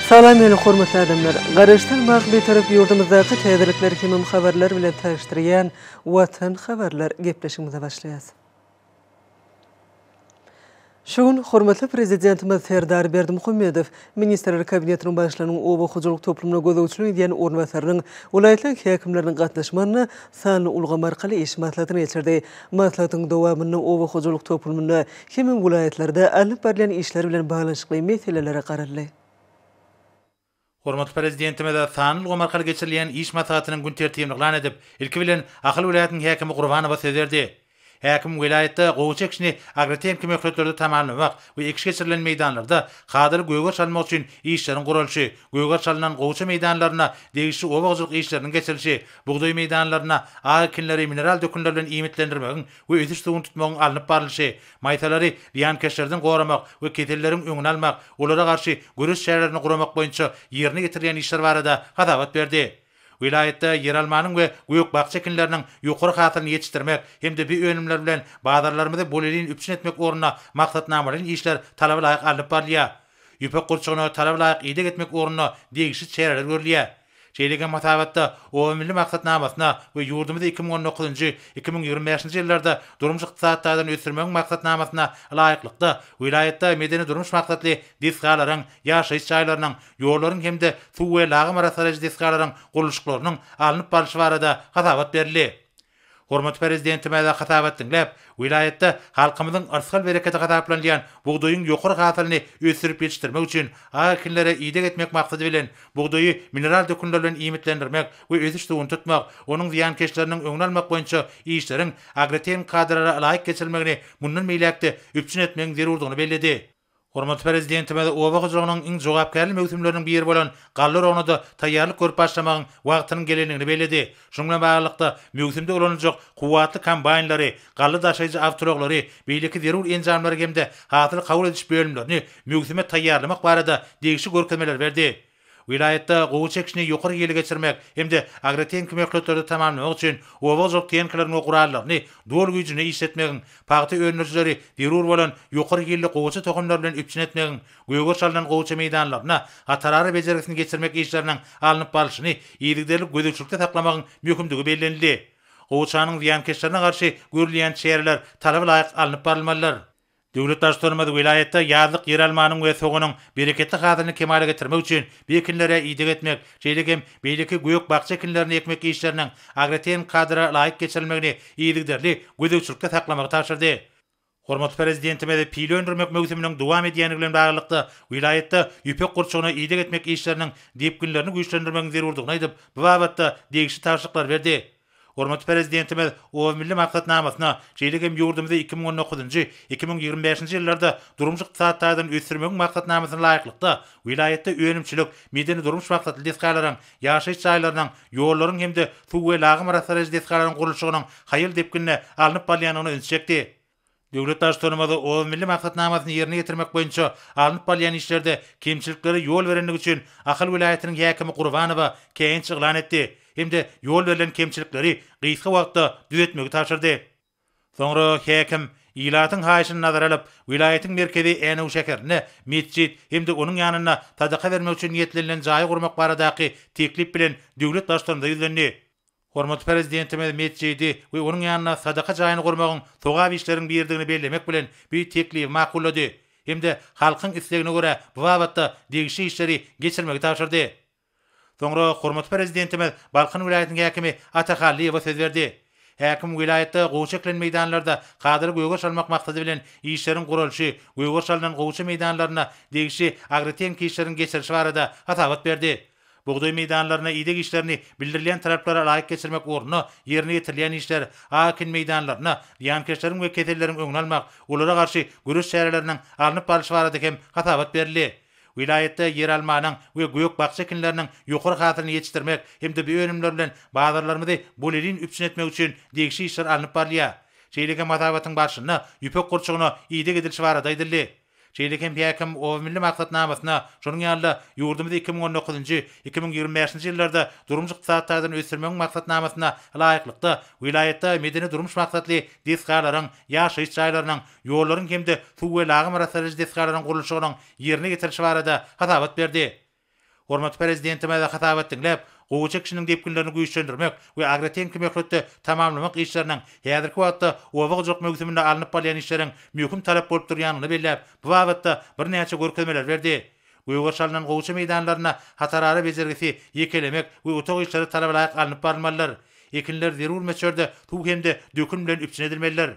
Salam meni hormatly adamlar! Garaşsyz baky Bitarap ýurdumyzdaky täzelikler hemem habarlar bilen tanyşdyrýan Watan habarlar gepleşigimize başlaýas. Şu gün hormatly Prezidentimiz Serdar Berdimuhamedow Ministrler Kabinetiniň Başlygynyň oba hojalyk toplumyna gözegçilik edýän orunbasarynyň, welaýatlaryň häkimleriniň gatnaşmagynda sanly ulgam arkaly iş maslahatyny geçirdi. Maslahatyň dowamynda oba hojalyk toplumynda hemem welaýatlarda alnyp barylýan işler bilen baglanyşykly meselelere garaldy. Hormatly Prezidentimiz sanly ulgam arkaly geçirilýän iş maslahatynyň gün tertibini yglan edip, ilki bilen Ahal welaýatynyň häkimi Gurbanowa söz berdi. Häkim welaýatda gowaça ekişini agrotehniki möhletlerde tamamlamak we ekiş geçirilen meýdanlarda kadaly gögeriş almak üçin işleriň guralyşy, gögeriş alnan gowaça meýdanlarynda degişli oba hojalyk işleriniň geçirilişi, bugdaý meýdanlarynda ak ekinleri mineral dökünler bilen iýmitlendirmegiň we ösüş suwuny tutmagyň alnyp barlyşy, maýsalary zyýankeşlerden goramak we keselleriň öňüni almak, olara garşy göreş çärelerini guramak boýunça ýerine ýetirilýän işler barada hasabat berdi. Welaýatda ýeralmanyň we gök-bakja ekinleriniň ýokary hasylyny ýetişdirmek hem-de bu önümler bilen bazarlarymyzy bolelin üpjün etmek ugrunda maksatnamalaýyn işler talaba laýyk alnyp barylýar. Ýüpek gurçugyna talaba laýyk ideg etmek ugrunda degişli çäreler görülýär. Şeýle hem hasabatda Oba milli maksatnamasyna we ýurdumyzy 2019-njy, 2025-nji ýyllarda durmuş-ykdysady taýdan ösdürmegiň maksatnamasyna laýyklykda, welaýatda medeni-durmuş maksatly desgalaryň, ýaşaýyş jaýlarynyň, ýollaryň hem-de suw we lagym arassalaýjy desgalaryň gurluşyklarynyň alnyp barlyşy barada hasabat berildi. Hormatly Prezidentimiz hasabat diňläp, welaýatda halkymyzyň yrsgal-berekedi hasaplanylýan bugdaýyň ýokary hasylyny ösdürip ýetişdirmek üçin ak ekinlere ideg etmek maksady bilen, bugdaýy mineral dökünler bilen iýmitlendirmek we ösüş suwuny tutmak, onuň zyýankeşleriniň öňüni almak boýunça işleriň agrotehniki kadalara laýyk geçirilmegini mundan beýläk-de üpjün etmegiň zerurdygyny belledi. Hormatly Prezidentimiz oba hojalygynyň iň jogapkärli möwsümleriniň biri bolan galla oragyna-da taýýarlyk görüp başlamagyň wagtynyň gelendigini belledi. Şunuň bilen baglylykda, möwsümde ulanyljak kuwwatly kombaýnlary, galla daşaýjy awtoulaglary, beýleki zerur enjamlary hem-de hasyly kabul ediş bölümlerini möwsüme taýýarlamak barada degişli görkezmeleri berdi. Welaýatda gowaça ekişini ýokary hilli geçirmek hem-de agrotehniki möhletlerde tamamlamak üçin oba hojalyk tehnikalaryny we gurallaryny doly güýjünde işletmegiň, pagta öndürijileri zerur bolan ýokary hilli gowaça tohumlary bilen üpjün etmegiň, gögeriş alnan gowaça meýdanlaryna hatarara bejergisini geçirmek işleriniň alnyp barlyşyny yzygiderli gözegçilikde saklamagyň möhümdigi bellenildi. Gowaçanyň zyýankeşlerine garşy görülýän çäreler talaba laýyk alnyp barylmalydyr. Döwlet Baştutanymyz welaýatda ýazlyk ýeralmanyň we soganyň bereketli hasylyny kemala getirmek üçin bu ekinlere ideg etmek, şeýle hem beýleki gök-bakja ekinlerini ekmek işleriniň agrotehniki kadara laýyk geçirilmegini yzygiderli gözegçilikde saklamagy tabşyrdy. Hormatly Prezidentimiz pile öndürmek möwsüminiň dowam edýändigi bilen baglylykda, welaýatda ýüpek gurçugyna ideg etmek işleriniň depginlerini güýçlendirmegiň zerurdygyny aýdyp, bu babatda degişli tabşyryklary berdi. Hormatly Prezidentimiz Oba milli maksatnamasyna, şeýle hem ýurdumyzy 2019-njy, 2025-nji ýyllarda durmuş-ykdysady taýdan ösdürmegiň maksatnamasyna laýyklykda, welaýatda önümçilik, medeni-durmuş maksatly desgalaryň, ýaşaýyş jaýlarynyň, ýollaryň hem-de suw we lagym arassalaýjy desgalaryň gurluşygynyň haýal depginde alnyp barylýandygyna ünsi çekdi. Döwlet Baştutanymyz Oba milli maksatnamasyny ýerine ýetirmek boýunça alnyp barylýan işlerde kemçiliklere ýol berendigi üçin Ahal welaýatynyň häkimi Gurbanowa käýinç yglan etdi hem-de ýol berlen kemçilikleri gysga wagtda düzetmegi tabşyrdy. Soňra häkim ilatyň haýyşyny nazara alyp, welaýatyň merkezi Änew şäherinde metjit hem-de onuň ýanynda sadaka bermek üçin niýetlenilen jaýy gurmak baradaky teklip bilen döwlet Baştutanymyza ýüzlendi. Hormatly Prezidentimiz metjidi we onuň ýanynda sadaka jaýyny gurmagyň sogap işleriň biridigini bellemek bilen, bu teklibi makullady hem-de halkyň islegine görä bu babatda degişli işleri geçirmegi tabşyrdy. Soňra hormatly Prezidentimiz Balkan welaýatynyň häkimi Ata Hallyýewe söz berdi. Häkim welaýatda gowaça ekilen meýdanlarda kadaly gögeriş almak maksady bilen işleriň guralyşy, gögeriş alnan gowaça meýdanlarynda degişli agrotehniki işleriň geçirilişi barada hasabat berdi. Bugdaý meýdanlarynda ideg işlerini bildirilýän talaplara laýyk geçirmek ugrunda ýerine ýetirilýän işler, ak ekin meýdanlarynda zyýankeşleriň we keselleriň öňüni almak, olara garşy göreş çäreleriniň alnyp barlyşy barada hem hasabat berildi. Welaýatda ýeralmanyň we gök-bakja ekinleriniň ýokary hasylyny ýetişdirmek hem-de bu önümler bilen bazarlarymyzy bolelin üpjün etmek üçin degişli işler alnyp barylýar. Şeýle hem hasabatyň barşynda ýüpek gurçugyna ideg edilişi barada aýdyldy. Şeýle hem häkim Oba milli maksatnamasyna, şonuň ýaly-da, ýurdumyzy 2019-njy, 2025-nji ýyllarda durmuş-ykdysady taýdan ösdürmegiň maksatnamasyna laýyklykda, welaýatda medeni-durmuş maksatly desgalaryň, ýaşaýyş jaýlarynyň, ýollaryň hem-de suw we lagym arassalaýjy desgalaryň gurluşygynyň ýerine ýetirilişi barada hasabat berdi. Hormatly Prezidentimiz hasabat diňläp, gowaça ekişiniň depginlerini güýçlendirmek we agrotehniki möhletde tamamlamak işleriniň häzirki wagtda oba hojalyk möwsüminde alnyp barylýan işleriň möhüm talap bolup durýandygyny belläp, bu babatda birnäçe görkezmeleri berdi. Gögeriş alnan gowaça meýdanlarynda hatarara bejergisi, ýekelemek we otag işleri talabalaýyk alnyp barylmalydyr. Ekinler zerur möçberde suw hem-de dökün bilen üpjün edilmelidir.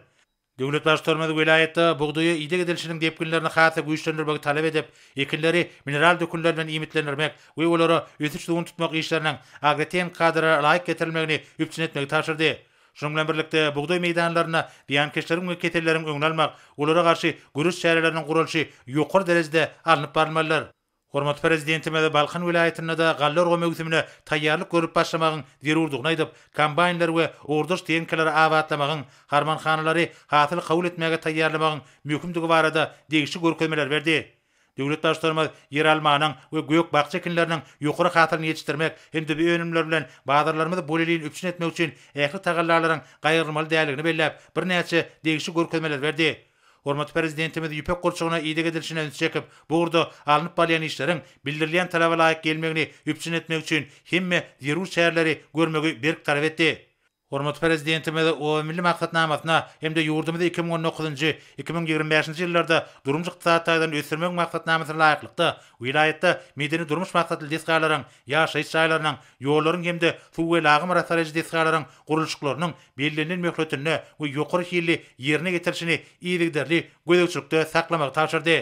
Döwlet Baştutanymyz welaýatda bugdaýa ideg edilişiniň depginlerini has-da güýçlendirmegi talap edip, ekinleri mineral dökünler bilen iýmitlendirmek we olara ösüş suwuny tutmak işleriniň agrotehniki kadalara laýyk getirilmegini üpjün etmegi tabşyrdy. Şunuň bilen birlikde, bugdaý meýdanlarynda zyýankeşleriň we keselleriň öňüni almak, olara garşy göreş çäreleriniň guralyşy ýokary derejede alnyp barylmalydyr. Hormatly Prezidentimiz Balkan welaýatynda-da galla orgy möwsümine taýýarlyk görüp başlamagyň zerurdygyny aýdyp, kombaýnlary we ugurdaş tehnikalary abatlamagyň, harmanhanalary hasyl kabul etmäge taýýarlamagyň möhümdigi barada degişli görkezmeleri berdi. Döwlet Baştutanymyz ýeralmanyň we gök-bakja ekinleriniň ýokary hasylyny ýetişdirmek hem-de bu önümler bilen bazarlarymyzy bolelin üpjün etmek üçin ähli tagallalaryň gaýgyrylmaly däldigini belläp, birnäçe degişli görkezmeleri berdi. Hormatly Prezidentimiz ýüpek gurçugyna ideg edilişine üns çekip, bu ugurda alnyp barylýan işleriň bildirilýän talaba laýyk gelmegini üpjün etmek üçin hemme zerur çäreleri görmegi berk talap etdi. Hormatly Prezidentimiz Oba milli maksatnamasyna hem-de ýurdumyzy 2019-njy, 2025-nji ýyllarda durmuş-ykdysady taýdan ösdürmegiň maksatnamasyna laýyklykda, welaýatda medeni-durmuş maksatly desgalaryň, ýaşaýyş jaýlarynyň, ýollaryň hem-de suw we lagym arassalaýjy desgalaryň gurluşyklarynyň bellenilen möhletinde we ýokary hilli ýerine ýetirilişini yzygiderli gözegçilikde saklamagy tabşyrdy.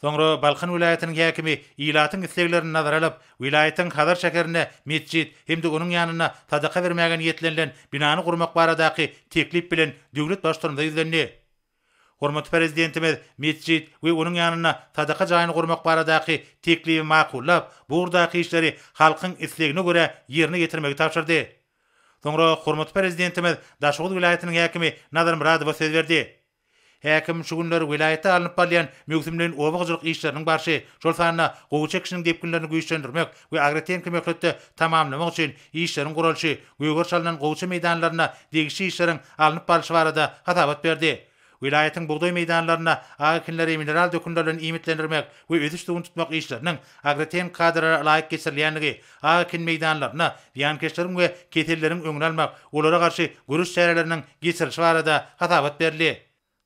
Soňra Balkan welaýatynyň häkimi ilatyň isleglerini nazara alyp, welaýatyň Hazar şäherinde metjit hem-de onuň ýanynda sadaka bermäge niýetlenilen binany gurmak baradaky teklip bilen döwlet Baştutanymyza ýüzlendi. Hormatly Prezidentimiz metjit we onuň ýanynda sadaka jaýyny gurmak baradaky teklibi makullap, bu ugurdaky işleri halkyň islegine görä ýerine ýetirmegi tabşyrdy. Soňra hormatly Prezidentimiz Daşoguz welaýatynyň häkimi Nazar Myradowa söz berdi. Häkim şu günler welaýatda alnyp barylýan möwsümleýin oba hojalyk işleriniň barşy, şol sanda gowaça ekişiniň depginlerini güýçlendirmek we agrotehniki möhletde tamamlamak üçin işleriň guralyşy, gögeriş alnan gowaça meýdanlarynda degişli işleriň alnyp barlyşy barada hasabat berdi. Welaýatyň bugdaý meýdanlarynda ak ekinleri mineral dökünler bilen iýmitlendirmek we ösüş suwuny tutmak işleriniň agrotehniki kadalara laýyk geçirilýändigi, ak ekin meýdanlarynda zyýankeşleriň we keselleriň öňüni almak, olara garşy göreş çäreleriniň geçirilişi barada hasabat berildi.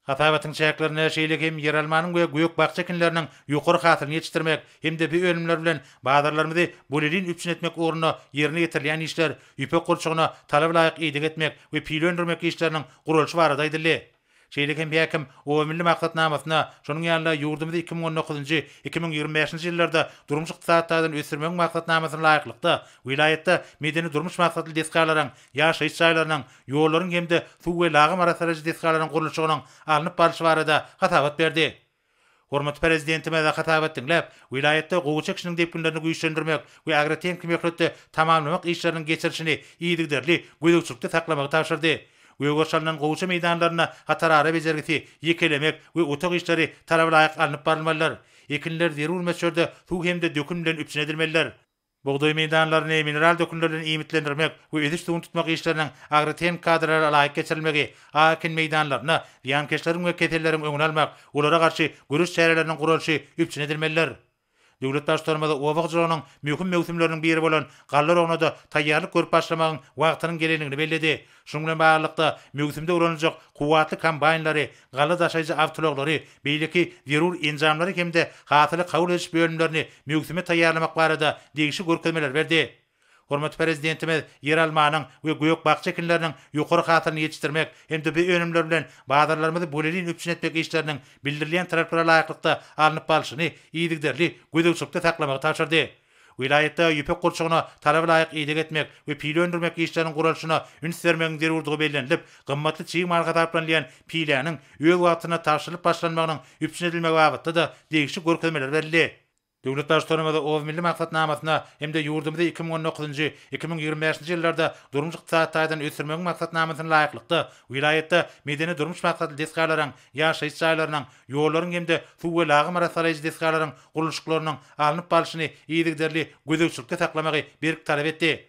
Hasabatyň çäklerinde şeýle hem ýeralmanyň we gök-bakja ekinleriniň ýokary hasylyny ýetişdirmek hem-de bu önümler bilen bazarlarymyzy bolelin üpjün etmek ugrunda ýerine ýetirilýän işler, ýüpek gurçugyna talaba laýyk ideg etmek we pile öndürmek işleriniň guralyşy barada aýdyldy. Şeýle hem häkim Oba milli maksatnamasyna, şonuň ýaly-da ýurdumyzy 2019-njy, 2025-nji ýyllarda durmuş-ykdysady taýdan ösdürmegiň maksatnamasyna laýyklykda, welaýatda medeni-durmuş maksatly desgalaryň, ýaşaýyş jaýlarynyň, ýollaryň hem-de suw we lagym arassalaýjy desgalaryň gurluşygynyň alnyp barlyşy barada hasabat berdi. Hormatly Prezidentimiz hasabat diňläp, welaýatda gowaça ekişiniň depginlerini güýçlendirmek we agrotehniki möhletde tamamlamak işleriniň geçirilişini yzygiderli gözegçilikde saklamagy tabşyrdy. Gögeriş alnan gowaça meýdanlarynda hatarara bejergisi, ýekelemek we otag işleri talabalaýyk alnyp barylmalydyr. Ekinler zerur möçberde suw hem-de dökün bilen üpjün edilmelidir. Bugdaý meýdanlaryny mineral dökünler bilen iýmitlendirmek we ösüş suwuny tutmak işleriniň agrotehniki kadalara laýyk geçirilmegi, ak ekin meýdanlarynda zyýankeşleriň we keselleriň öňüni almak, olara garşy göreş çäreleriniň guralyşy üpjün edilmelidir. Döwlet Baştutanymyz oba hojalygynyň möhüm möwsümleriniň biri bolan galla oragyna-da taýýarlyk görüp başlamagyň wagtynyň gelendigini belledi. Şunuň bilen baglylykda, möwsümde ulanyljak kuwwatly kombaýnlary, galla daşaýjy awtoulaglary, beýleki zerur enjamlary hem-de hasyly kabul ediş bölümlerini möwsüme taýýarlamak barada degişli görkezmeleri berdi. Hormatly Prezidentimiz ýeralmanyň we gök-bakja ekinleriniň ýokary hasylyny ýetişdirmek hem-de bu önümler bilen bazarlarymyzy bolelin üpjün etmek işleriniň bildirilýän talaplara laýyklykda alnyp barlyşyny yzygiderli gözegçilikde saklamagy tabşyrdy. Welaýatda ýüpek gurçugyna talaba laýyk ideg etmek we pile öndürmek işleriniň guralyşyna üns bermegiň zerurdygy bellenilip, gymmatly çig mal hasaplanylýan piläniň öz wagtynda tabşyrylyp başlanmagynyň üpjün edilmegi babatda-da degişli görkezmeler berildi. Döwlet Baştutanymyz Oba milli maksatnamasyna hem-de ýurdumyzy 2019-njy, 2025-nji ýyllarda durmuş-ykdysady taýdan ösdürmegiň maksatnamasyna laýyklykda, welaýatda medeni-durmuş maksatly desgalaryň, ýaşaýyş jaýlarynyň, ýollaryň hem-de suw we lagym arassalaýjy desgalaryň gurluşyklarynyň alnyp barlyşyny yzygiderli gözegçilikde saklamagy berk talap etdi.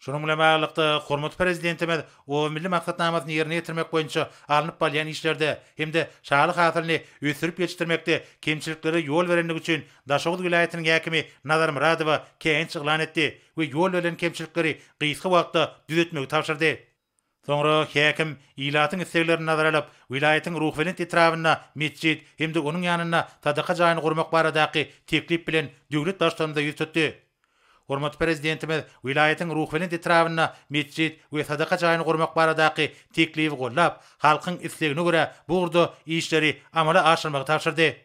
Şunuň bilen baglylykda, hormatly Prezidentimiz Oba milli maksatnamasyny ýerine ýetirmek boýunça alnyp barylýan işlerde hem-de şaly hasylyny ösdürip ýetişdirmekde kemçiliklere ýol berendigi üçin Daşoguz welaýatynyň häkimi Nazar Myradowa käýinç yglan etdi we ýol berlen kemçilikleri gysga wagtda düzetmegi tabşyrdy. Soňra häkim ilatyň isleglerini nazara alyp, welaýatyň Ruhubelent etrabynda metjit hem-de onuň ýanynda sadaka jaýyny gurmak baradaky teklip bilen döwlet Baştutanymyza ýüz tutdy. Hormatly Prezidentimiz welaýatyň Ruhubelent etrabynda metjit we sadaka jaýyny gurmak baradaky teklibi goldap, halkyň islegine görä bu ugurda işleri amala aşyrmagy tabşyrdy.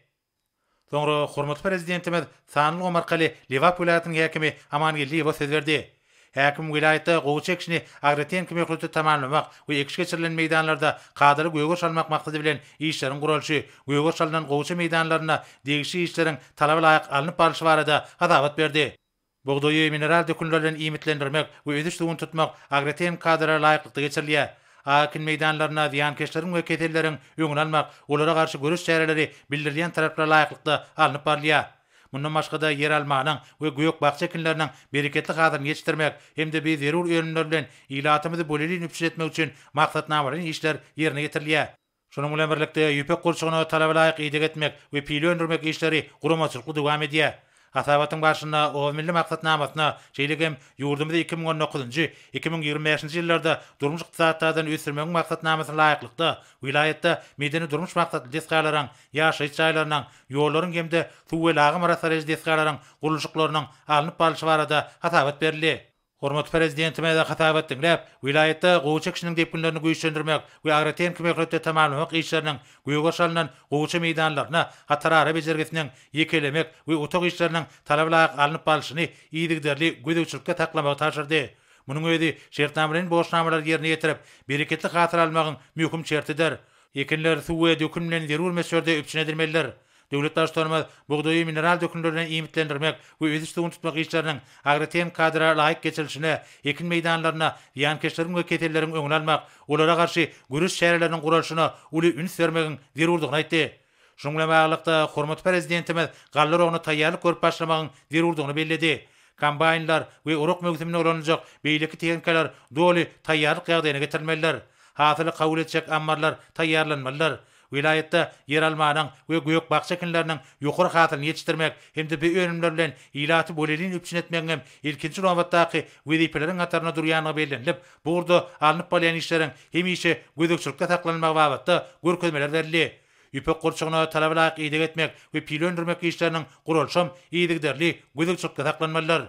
Soňra hormatly Prezidentimiz sanly ulgam arkaly Lebap welaýatynyň häkimi Aman Geldiýewe söz berdi. Häkim welaýatda gowaça ekişini agrotehniki möhletde tamamlamak we ekiş geçirilen meýdanlarda kadaly gögeriş almak maksady bilen işleriň guralyşy, gögeriş alnan gowaça meýdanlarynda degişli işleriň talaba laýyk alnyp barlyşy barada hasabat berdi. Bugdaýy mineral dökünler bilen iýmitlendirmek we ösüş suwuny tutmak agrotehniki kadalara laýyklykda geçirilýär. Ak ekin meýdanlarynda zyýankeşleriň we keselleriň öňüni almak, olara garşy göreş çäreleri bildirilýän talaplara laýyklykda alnyp barylýar. Mundan başga-da ýeralmanyň we gök-bakja ekinleriniň bereketli hasylyny ýetişdirmek hem-de bi zerur önümler bilen ilatymyzy bolelin üpjün etmek üçin maksatnamalaýyn işler ýerine ýetirilýär. Şunuň bilen birlikde, ýüpek gurçugyna talaba laýyk ideg etmek we pile öndürmek işleri guramaçylykly dowam edýär. Hasabatyň barşynda Oba milli maksatnamasyna, şeýle hem ýurdumyzy 2019-njy, 2025-nji ýyllarda durmuş-ykdysady taýdan ösdürmegiň maksatnamasyna laýyklykda, welaýatda medeni-durmuş maksatly desgalaryň, ýaşaýyş jaýlarynyň, ýollaryň hem-de suw we lagym arassalaýjy desgalaryň gurluşyklarynyň alnyp barlyşy barada hasabat berildi. Hormatly Prezidentimiz hasabat diňläp, welaýatda gowaça ekişiniň depginlerini güýçlendirmek we agrotehniki möhletde tamamlamak işleriniň, gögeriş alnan gowaça meýdanlaryna hatarara bejergisiniň, ýekelemek we otag işleriniň talaba laýyk alnyp barlyşyny yzygiderli gözegçilikde saklamagy tabşyrdy. Munuň özi şertnamalaýyn borçnamalary ýerine ýetirip, bereketli hasyl almagyň möhüm şertidir. Ekinler suw we dökün bilen zerur möçberde üpjün edilmelidir. Döwlet Baştutanymyz bugdaýy mineral dökünler bilen iýmitlendirmek we ösüş suwuny tutmak işleriniň agrotehniki kadalara laýyk geçirilişine, ekin meýdanlarynda zyýankeşleriň we keselleriň öňüni almak, olara garşy göreş çäreleriniň guralyşyna uly üns bermegiň zerurdygyny aýtdy. Şunuň bilen baglylykda, hormatly Prezidentimiz galla oragyna taýýarlyk görüp başlamagyň zerurdygyny belledi. Kombaýnlar we orak möwsüminde ulanyljak beýleki tehnikalar doly taýýarlyk ýagdaýyna getirilmelidir. Hasyly kabul etjek ammarlar taýýarlanmalydyr. Welaýatda ýeralmanyň we gök-bakja ekinleriniň ýokary hasylyny ýetişdirmek hem-de bu önümler bilen ilaty bolelin üpjün etmegiň hem ilkinji nobatdaky wezipeleriň hatarynda durýandygy bellenilip, bu ugurda alnyp barylýan işleriň hemişe gözegçilikde saklanylmagy babatda görkezmeler berildi. Ýüpek gurçugyna talaba laýyk ideg etmek we pile öndürmek işleriniň guralyşam yzygiderli gözegçilikde saklanmalydyr.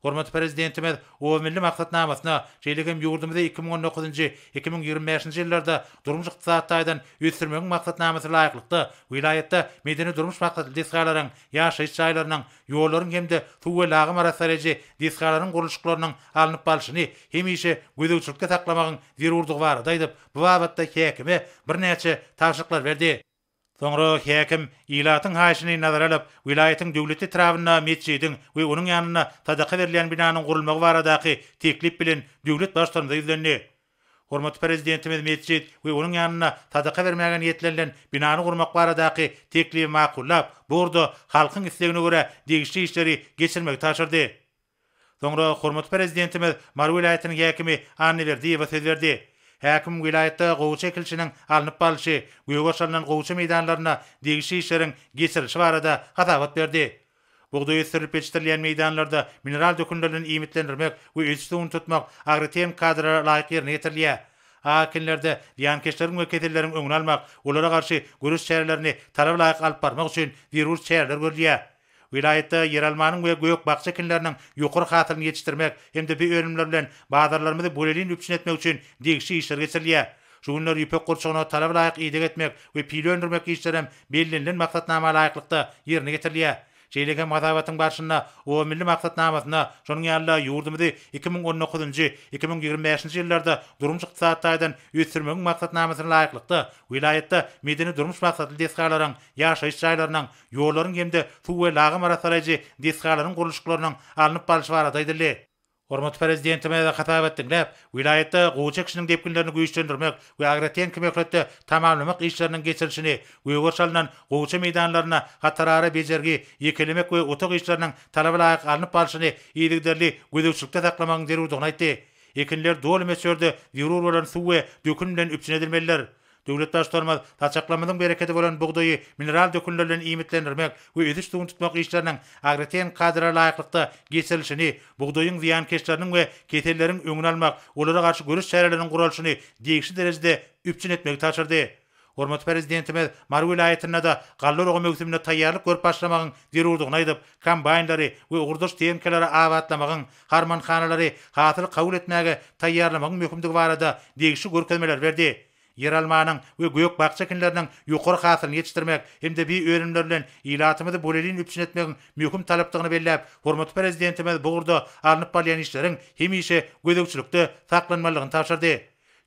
Hormatly Prezidentimiz Oba milli maksatnamasyna, şeýle hem ýurdumyzy 2019-njy, 2025-nji ýyllarda durmuş-ykdysady taýdan ösdürmegiň maksatnamasyna laýyklykda, welaýatda medeni-durmuş maksatly desgalaryň, ýaşaýyş jaýlarynyň, ýollaryň hem-de suw we lagym arassalaýjy desgalaryň gurluşyklarynyň alnyp barlyşyny hemişe gözegçilikde saklamagyň zerurdygy barada aýdyp, bu babatda häkime birnäçe tabşyryklar berdi. Soňra häkim ilatyň haýyşyny nazara alyp, welaýatyň Döwletli etrabynda metjidiň we onuň ýanynda sadaka berilýän binanyň gurulmagy baradaky teklip bilen döwlet Baştutanymyza ýüzlendi. Hormatly Prezidentimiz metjit we onuň ýanynda sadaka bermäge niýetlenilen binany gurmak baradaky teklibi makullap, bu ugurda halkyň islegine görä degişli işleri geçirmegi tabşyrdy. Soňra hormatly Prezidentimiz Mary welaýatynyň häkimi Annaberdiýewe söz berdi. Häkim welaýatda gowaça ekilişiniň alnyp barlyşy, gögeriş alnan gowaça meýdanlarynda degişli işleriň geçirilişi barada hasabat berdi. Bugdaý ösdürilip ýetişdirilýän meýdanlarda mineral dökünler bilen iýmitlendirmek we ösüş suwuny tutmak agrotehniki kadalara laýyk ýerine ýetirilýär. Ak ekinlerde zyýankeşleriň we keselleriň öňüni almak, olara garşy göreş çärelerini talaba laýyk alyp barmak üçin zerur çäreler görülýär. Welaýatda ýeralmanyň we gök-bakja ekinleriniň ýokary hasylyny ýetişdirmek hem-de bu önümler bilen bazarlarymyzy bolelin üpjün etmek üçin degişli işler geçirilýär. Şu günler ýüpek gurçugyna talaba laýyk ideg etmek we pile öndürmek işlerem bellenilen maksatnama laýyklykda ýerine ýetirilýär. Şeýle hem hasabatyň barşynda Oba milli maksatnamasyna, şonuň ýaly-da ýurdumyzy 2019-njy, 2025-nji ýyllarda durmuş-ykdysady taýdan ösdürmegiň maksatnamasyna laýyklykda welaýatda medeni-durmuş maksatly desgalaryň, ýaşaýyş jaýlarynyň, ýollaryň hem-de suw we lagym arassalaýjy desgalaryň gurluşyklarynyň alnyp barlyşy barada aýdyldy. Hormatly Prezidentimiz hasabat diňläp, welaýatda gowaça ekişiniň depginlerini güýçlendirmek we agrotehniki möhletde tamamlamak işleriniň geçirilişini, gögeriş alnan gowaça meýdanlarynda hatarara bejergi, ýekelemek we otag işleriniň talaba laýyk alnyp barlyşyny yzygiderli gözegçilikde saklamagyň zerurdygyny aýtdy. Ekinler doly möçberde zerur bolan suw we dökün bilen üpjün edilmelidir. Döwlet Baştutanymyz saçaklarymyzyň berekedi bolan bugdaýy mineral dökünler bilen iýmitlendirmek we ösüş suwuny tutmak işleriniň agrotehniki kadalara laýyklykda geçirilişini, bugdaýyň zyýankeşleriniň we keselleriň öňüni almak, olara garşy göreş çäreleriniň guralyşyny degişli derejede üpjün etmegi tabşyrdy. Hormatly Prezidentimiz Mary welaýatynda-da galla oragy möwsümine taýýarlyk görüp başlamagyň zerurdygyny aýdyp, kombaýnlary we ugurdaş tehnikalary abatlamagyň, harmanhanalary hasyly kabul etmäge taýýarlamagyň möhümdigi barada degişli görkezmeleri berdi. Ýeralmanyň we gök-bakja ekinleriniň ýokary hasylyny ýetişdirmek hem-de bi önümler bilen ilatymyzy bolelin üpjün etmegiň möhüm talapdygyny belläp, hormatly Prezidentimiz bu ugurda alnyp barylýan işleriň hemişe gözegçilikde saklanmalydygyny tabşyrdy.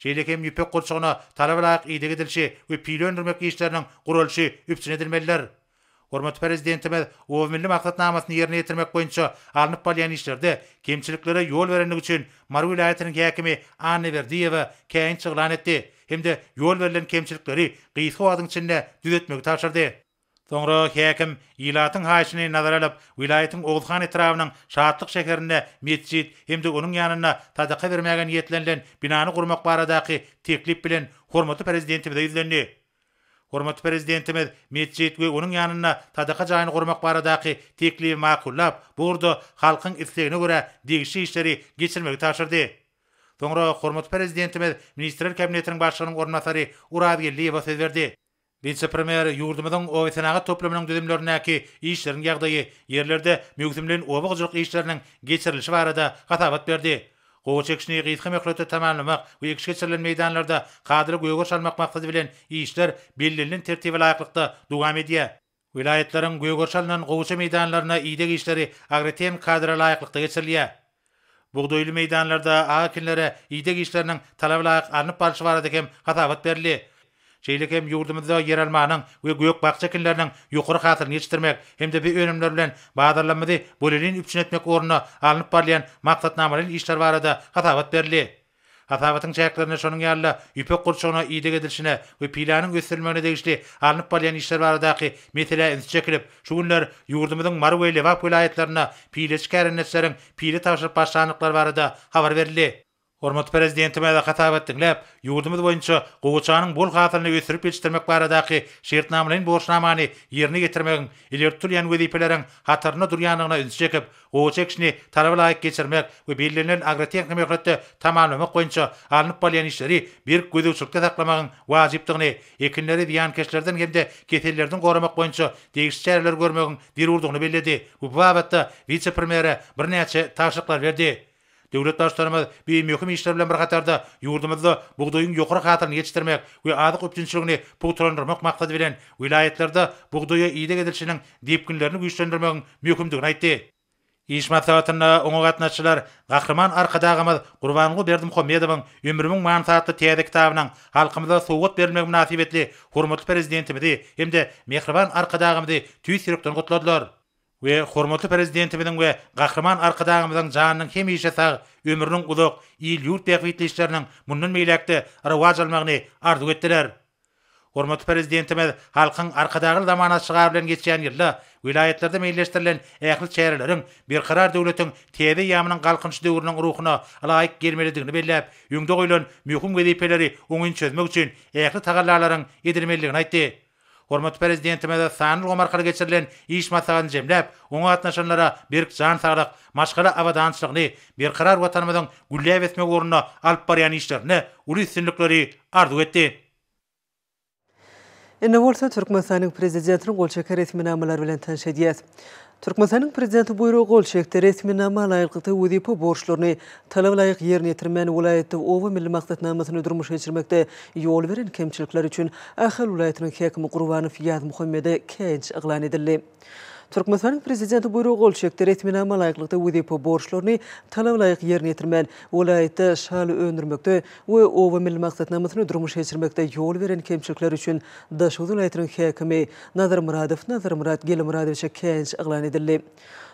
Şeýle hem ýüpek gurçugyna talaba laýyk ideg edilişi we pile öndürmek işleriniň guralyşy üpjün edilmelidir. Hormatly Prezidentimiz Oba milli maksatnamasyny ýerine ýetirmek boýunça alnyp barylýan işlerde kemçiliklere ýol berenligi üçin Mary welaýatynyň häkimi Annaberdiýewe käýinç yglan etdi hem-de ýol berlen kemçilikleri gysga wagtyň içinde düzetmegi tabşyrdy. Soňra häkim ilatyň haýyşyny nazara alyp, welaýatyň Oguzhan etrabynyň Şatlyk şäherinde metjit hem-de onuň ýanynda sadaka bermäge niýetlenilen binany gurmak baradaky teklip bilen hormatly Prezidentimize ýüzlendi. Hormatly Prezidentimiz metjit we onuň ýanynda sadaka jaýyny gurmak baradaky teklibi makullap, bu ugurda halkyň islegine görä degişli işleri geçirmegi tabşyrdy. Soňra hormatly Prezidentimiz Ministrler Kabinetiniň Başlygynyň orunbasary Urazgeldiýewe söz berdi. Wise-premýer ýurdumyzyň obasenagat toplumynyň düzümlerindäki işleriň ýagdaýy, ýerlerde möwsümleýin oba hojalyk işleriniň geçirilişi barada hasabat berdi. Gowaça ekişini gysga möhletde tamamlamak we ekiş geçirilen meýdanlarda kadaly gögeriş almak maksady bilen işler bellenilen tertibe laýyklykda dowam edýär. Welaýatlaryň gögeriş alnan gowaça meýdanlarynda ideg işleri agrotehniki kadalara laýyklykda geçirilýär. Bugdaýly meýdanlarda ak ekinlere ideg işleriniň talaba laýyk alnyp barlyşy barada hem hasabat berildi. Şeýle hem ýurdumyzda ýeralmanyň we gök-bakja ekinleriniň ýokary hasylyny ýetişdirmek hem-de bu önümler bilen bazarlarymyzy bolelin üpjün etmek ugrunda alnyp barylýan maksatnamalaýyn işler barada hasabat berildi. Hasabatyň çäklerinde şonuň ýaly-da ýüpek gurçugyna ideg edilişine we piläniň ösdürilmegine degişli alnyp barylýan işler baradaky meselä üns çekilip, şu günler ýurdumyzyň Mary we Lebap welaýatlarynda pileçi kärendeçileriň pile tabşyryp başlandyklary barada habar berildi. Hormatly Prezidentimiz hasabat diňläp, ýurdumyz boýunça gowaçanyň bol hasylyny ösdürip ýetişdirmek baradaky şertnamalaýyn borçnamany ýerine ýetirmegiň ileri tutulýan wezipeleriň hatarynda durýandygyna ünsi çekip, Gowaça ekişini talaba laýyk geçirmek we bellenilen agrotehniki möhletde tamamlamak boýunça alnyp barylýan işleri berk gözegçilikde saklamagyň wajypdygyny, ekinleri zyýankeşlerden hem-de kesellerden goramak boýunça degişli çäreleri görmegiň zerurdygyny belledi we bu babatda wise-premýere birnäçe tabşyryklar berdi. Döwlet Baştutanymyz bu möhüm işler bilen bir hatarda ýurdumyzda bugdaýyň ýokary hasylyny ýetişdirmek we azyk üpjünçiligini pugtalandyrmak maksady bilen, welaýatlarda bugdaýa ideg edilişiniň depginlerini güýçlendirmegiň möhümdigini aýtdy. Iş maslahatynda oňa gatnaşyjylar Gahryman Arkadagymyz Gurbanguly Berdimuhamedowyň Ömrümiň manysy atly täze kitabynyň halkymyza sowgat berilmegi mynasybetli hormatly Prezidentimizi hem-de mähriban Arkadagymyzy tüýs ýürekden gutladylar we hormatly Prezidentimiziň we Gahryman Arkadagymyzyň janynyň hemişe sag, ömrüniň uzak, il-ýurt bähbitli işleriniň mundan beýläk-de rowaç almagyny arzuw etdiler. Hormatly Prezidentimiz Halkyň Arkadagly zamanasy şygary bilen geçýän ýylda welaýatlarda meýilleşdirilen ähli çäreleriň Berkarar döwletiň täze eýýamynyň Galkynyş döwrüniň ruhuna ylaýyk gelmelidigini belläp, öňde goýlan möhüm wezipeleri oňyn çözmek üçin ähli tagallalaryň edilmelidigini aýtdy. Hormatly Prezidentimiz sanly ulgam arkaly geçirilen iş maslahatyny jemläp, oňa gatnaşanlara berk jan saglyk, maşgala abadançylygyny, berkarar Watanymyzyň gülläp ösmegi ugrunda alyp barýan işlerinde uly üstünlikleri arzuw etdi. Indi bolsa Türkmenistanyň Prezidentiniň gol çeken resminamalary bilen tanyş edýäs. Türkmenistanyň Prezidenti buýruga gol çekdi. Resminama laýyklykda wezipe borçlaryny talaba laýyk ýerine ýetirmän welaýatda Oba milli maksatnamasyny durmuşa geçirmekde ýol beren kemçilikleri üçin Ahal welaýatynyň häkimi Gurbanow Ýazmuhammede käýinç yglan edildi. Türkmenistanyň Prezidenti buýruga gol çekdi. Resminama laýyklykda wezipe borçlaryny talaba laýyk ýerine ýetirmän, welaýatda şaly öndürmekde we Oba milli maksatnamasyny durmuşa geçirmekde ýol beren kemçilikleri üçin Daşoguz welaýatynyň häkimi Nazarmyradow Nazarmyrat Gelimyradowiçe käýinç yglan edildi.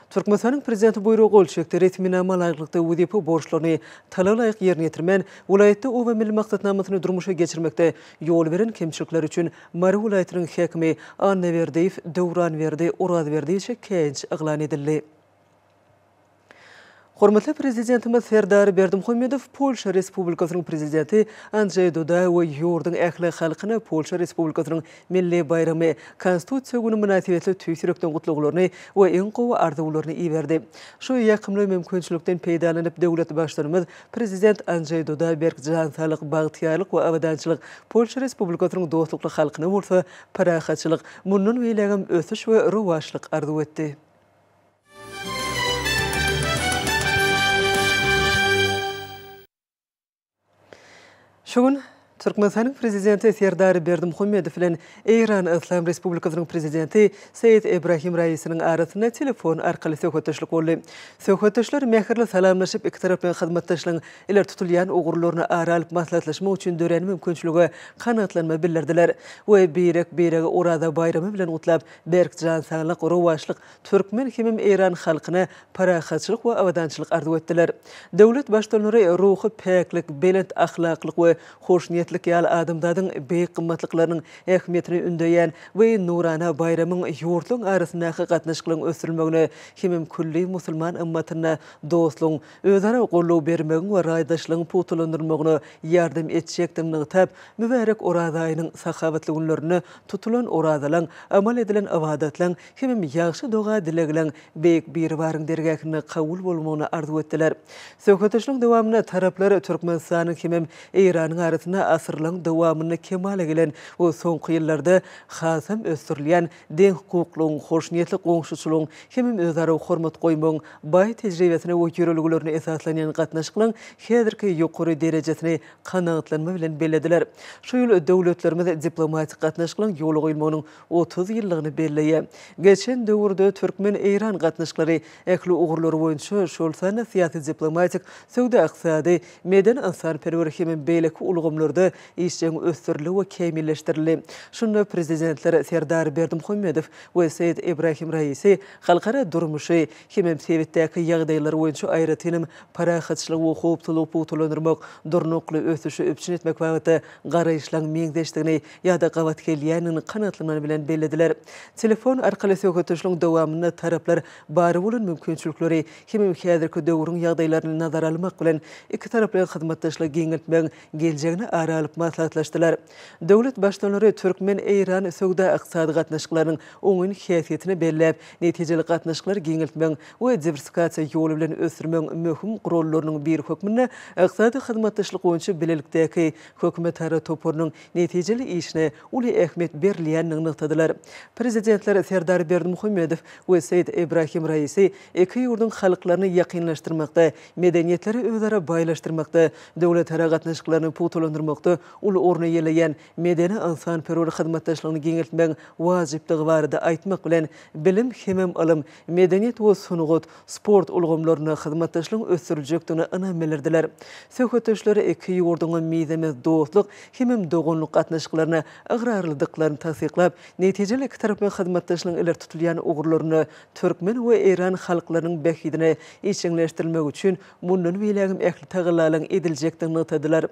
Türkmenistanyň Prezidenti buýruga gol çekdi. Resminama laýyklykda wezipe borçlaryny talaba laýyk ýerine ýetirmän, welaýatda Oba milli maksatnamasyny durmuşa geçirmekde ýol beren kemçilikleri üçin Mary welaýatynyň häkimi Annaberdiýew Döwranberdi Orazberdiýewiçe käýinç yglan edildi. Hormatly Prezidentimiz Serdar Berdimuhamedow Polşa Respublikasynyň Prezidenti Andžeý Duda we ýurduň ähli halkyna Polşa Respublikasynyň milli baýramy, Konstitusiýa güni mynasybetli tüýs ýürekden gutlaglaryny we iň gowy arzuwlaryny iberdi. Şu ýakymly mümkinçilikden peýdalanyp, döwlet Baştutanymyz Prezident Andžeý Duda berk jan saglyk, bagtyýarlyk we abadançylyk, Polşa Respublikasynyň dostlukly halkyna bolsa parahatçylyk, mundan beýlägem ösüş we rowaçlyk arzuw etdi. Şu gün Türkmenistanyň Prezidenti Serdar Berdimuhamedow bilen Eýran Yslam Respublikasynyň Prezidenti Seýed Ebrahim Raisiniň arasynda telefon arkaly söhbetdeşlik boldy. Söhbetdeşler mähirli salamlaşyp, ikitaraplaýyn hyzmatdaşlygyň ileri tutulýan ugurlaryny ara alyp maslahatlaşmak üçin dörän mümkinçilige kanagatlanma bildirdiler we birek-biregi Oraza baýramy bilen gutlap, berk jan saglyk, rowaçlyk, Türkmen hemem eýran halkyna parahatçylyk we abadançylyk arzuw etdiler. Döwlet Baştutanlary ruhy päklik, belent ahlaklyk we hoşniýetlik ýaly adamzadyň beýik gymmatlyklarynyň ähmiýetini ündeýän we nurana baýramyň ýurtlaryň arasyndaky gatnaşyklaryň ösdürilmegine hemem külli musulman ymmatyna dostlugyň, özara goldaw bermegiň we raýdaşlygyň pugtalandyrylmagyna ýardam etjekdigini nygtap, mübärek Oraza aýynyň sahawatly günlerinde tutulan orazalaň, amal edilen ybadatlaň hemem ýagşy doga-dilegleň Beýik Biribaryň dergähinde kabul bolmagyny arzuw etdiler. Söhbetdeşligiň dowamynda taraplar Türkmenistanyň hemem Eýranyň arasynda asyrlaryň dowamynda kemala gelen we soňky ýyllarda hasam ösdürilýän deňhukuklygyň, hoşniýetli goňşuçylygyň hemem özara hormat goýmagyň baý tejribesine we ýörelgelerine esaslanýan gatnaşyklaryň häzirki ýokary derejesini kanagatlanma bilen bellediler. Şu ýyl döwletlerimiz diplomatik gatnaşyklaryň ýola goýulmagynyň 30 ýyllygyny belleýär. Geçen döwürde türkmen-eýran gatnaşyklary ähli ugurlary boýunça, şol sanda syýasy-diplomatik, söwda-ykdysady, medeni-ynsanperwer hemem beýleki ulgamlarda işjeň ösdürildi we kämilleşdirildi. Şunda Prezidentler Serdar Berdimuhamedow we Seýed Ebrahim Raisi halkara durmuşy hemem sebitdäki ýagdaýlar boýunça aýratynam parahatçylygy we howpsuzlygy pugtalandyrmak, durnukly ösüşi üpjün etmek babatda garaýyşlaryň meňzeşdigini ýa-da gabat gelýändigini kanagatlanma bilen bellediler. Telefon arkaly söhbetdeşligiň dowamynda taraplar bar bolan mümkinçilikleri hemem häzirki döwrüň ýagdaýlaryny nazara almak bilen, ikitaraplaýyn hyzmatdaşlygy giňeltmegiň geljegini ara alyp maslahatlaşdylar. Döwlet Baştutanlary türkmen-eýran söwda-ykdysady gatnaşyklarynyň oňyn häsiýetini belläp, netijeli gatnaşyklary giňeltmegiň we diwersifikasiýa ýoly bilen ösdürmegiň möhüm gurallarynyň biri hökmünde Ykdysady hyzmatdaşlyk boýunça bilelikdäki hökümetara toparynyň netijeli işine uly ähmiýet berilýändigini nygtadylar. Prezidentler Serdar Berdimuhamedow we Seýed Ebrahim Raisi iki ýurduň halklaryny ýakynlaşdyrmakda, medeniýetleri özara baýlaşdyrmakda, döwletara gatnaşyklaryny pugtalandyrmakda uly orun eýeleýän medeni-ynsanperwer hyzmatdaşlygyny giňeltmegiň wajypdygy barada aýtmak bilen, bilim hemem ylym, medeniýet we sungat, sport ulgamlarynda hyzmatdaşlygyň ösdüriljekdigine ynam bildirdiler. Söhbetdeşler iki ýurduň mizemez dostluk hemem doganlyk gatnaşyklaryna ygrarlydyklaryny tassyklap, netijeli ikitaraplaýyn hyzmatdaşlygyň ileri tutulýan ugurlarynda türkmen we eýran halklarynyň bähbidine işjeňleşdirilmegi üçin mundan beýlägem ähli tagallalaryň ediljekdigini nygtadylar.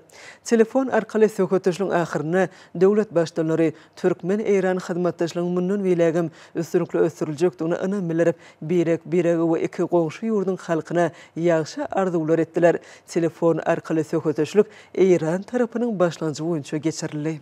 Telefon arkaly söhbetdeşligiň ahyrynda döwlet Baştutanlary türkmen-eýran hyzmatdaşlygynyň mundan beýlägem üstünlikli ösdüriljekdigine ynam bildirip, birek-birege we iki goňşy ýurduň halkyna ýagşy arzuwlar etdiler. Telefon arkaly söhbetdeşlik eýran tarapynyň başlangyjy boýunça geçirildi.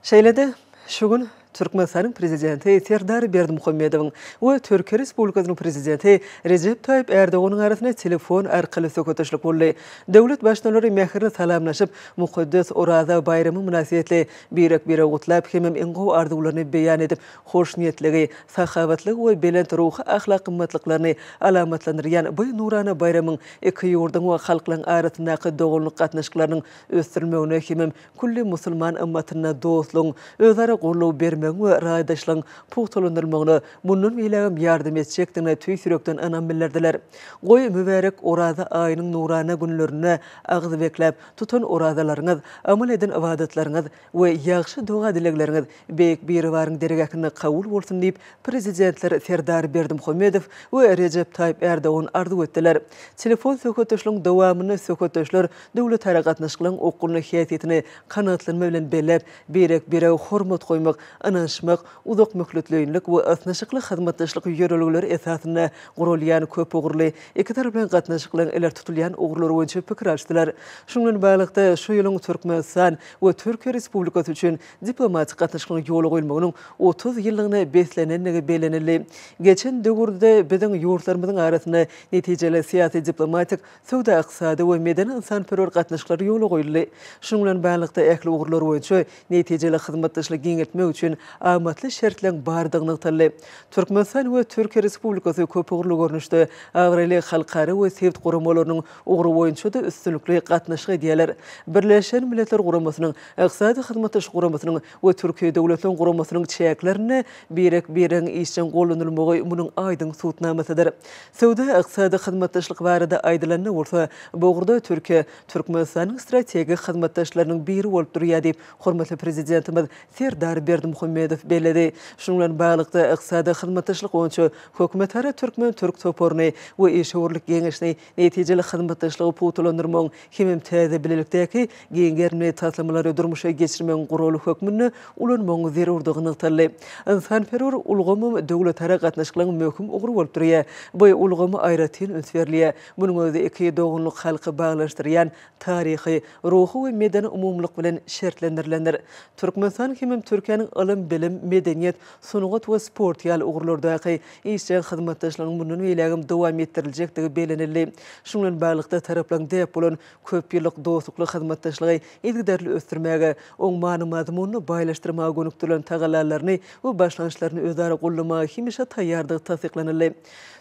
Şeýle-de, şu gün Türkmenistanyň Prezidenti Serdar Berdimuhamedowyň we Türkiýe Respublikasynyň Prezidenti Rejep Taýyp Ärdoganyň arasynda telefon arkaly söhbetdeşlik boldy. Döwlet Baştutanlary mähirli salamlaşyp, mukaddes Oraza baýramy mynasybetli birek-biregi gutlap hemem iň gowy arzuwlaryny beýan edip, hoşniýetligi, sahawatlygy we belent ruhy-ahlak gymmatlyklaryny alamatlandyrýan bu nurana baýramyň iki ýurduň we halklaryň arasyndaky doganlyk gatnaşyklarynyň ösdürilmegine hemem külli musulman ymmatynda dostlugyň, özara goldaw bermegiň. berkidilmegiň we raýdaşlygyň pugtalandyrylmagyna mundan beýlägem ýardam etjekdigine tüýs ýürekden ynam bildirdiler. Goý, mübärek Oraza aýynyň nurana günlerinde agyz bekläp, tutan orazalaryňyz, amal eden ybadatlaryňyz we ýagşy doga-dilegleriňiz Beýik Biribaryň dergähinde kabul bolsun diýip, Prezidentler Serdar Berdimuhamedow we Rejep Taýyp Ärdogan arzuw etdiler. Telefon söhbetdeşligiň dowamynda söhbetdeşler döwletara gatnaşyklaryň okgunly häsiýetini kanagatlanma bilen belläp, birek-birege hormat goýmak, ynanyşmak, uzakmöhletleýinlik we ysnyşykly hyzmatdaşlyk ýörelgeleri esasynda guralýan köpugurly ikitaraplaýyn gatnaşyklaryň ileri tutulýan ugurlary boýunça pikir alyşdylar. Şunuň bilen baglylykda, şu ýylyň Türkmenistan we Türkiýe Respublikasy üçin diplomatik gatnaşyklaryň ýola goýulmagynyň 30 ýyllygyna beslenendigi bellenildi. Geçen döwürde biziň ýurtlarymyzyň arasynda netijeli syýasy-diplomatik, söwda-ykdysady we medeni-ynsanperwer gatnaşyklar ýola goýuldy. Şunuň bilen baglylykda, ähli ugurlar boýunça netijeli hyzmatdaşlygy giňeltmek üçin amatly şertleriň bardygy nygtaldy. Türkmenistan we Türkiýe Respublikasy köpugurly görnüşde abraýly halkara we sebit guramalarynyň ugry boýunça-da üstünlikli gatnaşyk edýärler. Birleşen Milletler Guramasynyň, Ykdysady Hyzmatdaşlyk Guramasynyň we Türki Döwletleriň Guramasynyň çäklerinde birek-biregiň işjeň gollanylmagy munuň aýdyň subutnamasydyr. Söwda-ykdysady hyzmatdaşlyk barada aýdylanda bolsa, bu ugurda Türkiýe Türkmenistanyň strategik hyzmatdaşlarynyň biri bolup durýar diýip, hormatly Prezidentimiz Serdar Berdimuhamedow belledi. Şunuň bilen baglylykda, ykdysady hyzmatdaşlyk boýunça hökümetara türkmen-türk toparyny we işewürlik geňeşini netijeli hyzmatdaşlygy pugtalandyrmagyň hemem täze bilelikdäki giň gerimli taslamalary durmuşa geçirmegiň guraly hökmünde ulanmagyň zerurdygy nygtaldy. Ynsanperwer ulgamam döwletara gatnaşyklaryň möhüm ugry bolup durýar. Bu ulgama aýratyn üns berilýär. Munuň özi iki doganlyk halky baglanyşdyrýan taryhy, ruhy we medeni umumylyk bilen şertlendirilendir. Türkmenistan hemem Türkiýäniň ylym-bilim, medeniýet, sungat we sport ýaly ugurlardaky işjeň hyzmatdaşlygynyň mundan beýlägem dowam etdiriljekdigi bellenildi. Şunuň bilen baglylykda, taraplaryň däp bolan köp ýyllyk dostlukly hyzmatdaşlygy yzygiderli ösdürmäge, oň many-mazmunyny baýlaşdyrmaga gönükdirilen tagallalaryny we başlangyçlaryny özara goldamaga hemişe taýýardygy tassyklanyldy.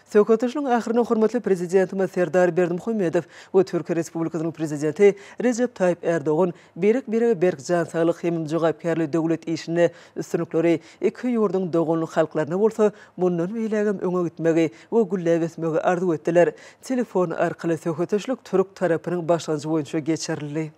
Söhbetdeşligiň ahyrynda hormatly Prezidentimiz Serdar Berdimuhamedow we Türkiýe Respublikasynyň Prezidenti Rejep Taýyp Ärdogan birek-birege berk jan saglyk hem jogapkärli döwlet işinde üstünlikleri, iki ýurduň doganlyk halklaryna bolsa mundan beýlägem öňe gitmegi we gülläp ösmegi arzuw etdiler. Telefon arkaly söhbetdeşlik türk tarapynyň başlangyjy boýunça geçirildi.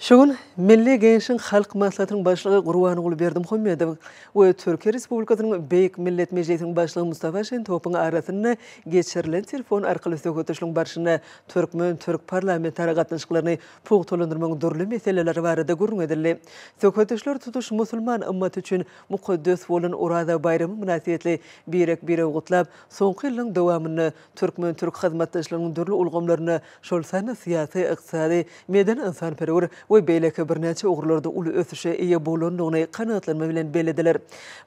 Şu gün Milli Geňeşiň Halk Maslahatynyň Başlygy Gurbanguly Berdimuhamedowyň we Türkiýe Respublikasynyň Beýik Millet Mejlisiniň Başlygy Mustafa Şentopyň arasynda geçirilen telefon arkaly söhbetdeşligiň barşynda türkmen-türk parlamentara gatnaşyklaryny pugtalandyrmagyň dürli meseleleri barada gürrüň edildi. Söhbetdeşler tutuş musulman ymmaty üçin mukaddes bolan Oraza baýramy mynasybetli birek-biregi gutlap, soňky ýyllaryň dowamynda Türkmen-türk hyzmatdaşlygynyň dürli ulgamlarynda, şol sanda syýasy, ykdysady, medeni-ynsanperwer we beýleki birnäçe ugurlarda uly ösüşe eýe bolandygyny kanagatlanma bilen bellediler.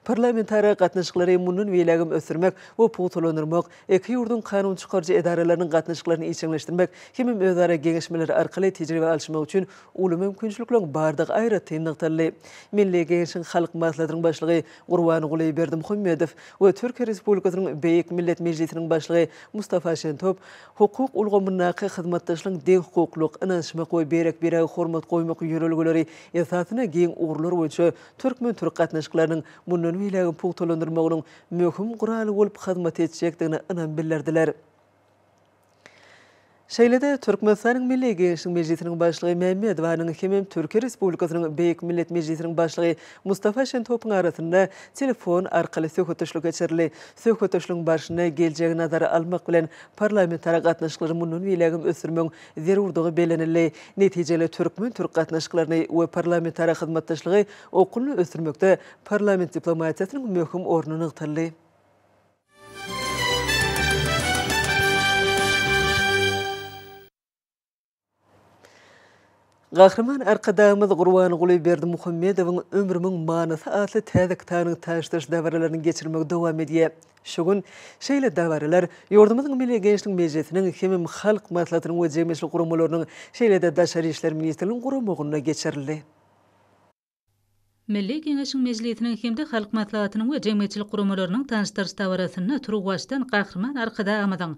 Parlamentara gatnaşyklary mundan beýlägem ösdürmek we pugtalandyrmak, iki ýurduň kanun çykaryjy edaralarynyň gatnaşyklaryny işjeňleşdirmek hemem özara geňeşmeler arkaly tejribe alyşmak üçin uly mümkinçilikleriň bardygy aýratyn nygtaldy. Milli Geňeşiň Halk Maslahatynyň Başlygy Gurbanguly Berdimuhamedow we Türkiýe Respublikasynyň Beýik Millet Mejlisiniň Başlygy Mustafa Şentop hukuk ulgamyndaky hyzmatdaşlygyň deňhukuklylyk, ynanyşmak we birek-birege hormat goýmak ýörelgeleri esasynda giň ugurlar boýunça türkmen-türk gatnaşyklarynyň mundan beýlägem pugtalandyrylmagynyň möhüm guraly bolup hyzmat etjekdigine ynam bildirdiler. Şeýle-de Türkmenistanyň Milli Geňeşiniň Mejlisiniň Başlygy Mämmedowanyň hemem Türkiýe Respublikasynyň Beýik Millet Mejlisiniň Başlygy Mustafa Şentopyň arasynda telefon arkaly söhbetdeşlik geçirildi. Söhbetdeşligiň barşynda geljegi nazara almak bilen, parlamentara gatnaşyklary mundan beýlägem ösdürmegiň zerurdygy bellenildi. Netijeli türkmen-türk gatnaşyklaryny we parlamentara hyzmatdaşlygy okgunly ösdürmekde parlament diplomatiýasynyň möhüm orny nygtaldy. Gahryman Arkadagymyz Gurbanguly Berdimuhamedowyň Ömrümiň manysy atly täze kitabynyň tanyşdyryş dabaralarynyň geçirilmegi dowam edýär. Şu gün şeýle dabaralar ýurdumyzyň Milli Geňeşiniň Mejlisiniň hemem Halk Maslahatynyň we jemgyýetçilik guramalarynyň, şeýle-de Daşary işler ministrliginiň guramagynda geçirildi. Milli Geňeşiň Mejlisiniň hem-de Halk Maslahatynyň we jemgyýetçilik guramalarynyň tanyşdyryş dabarasynda turuwbaşdan Gahryman Arkadagymyzyň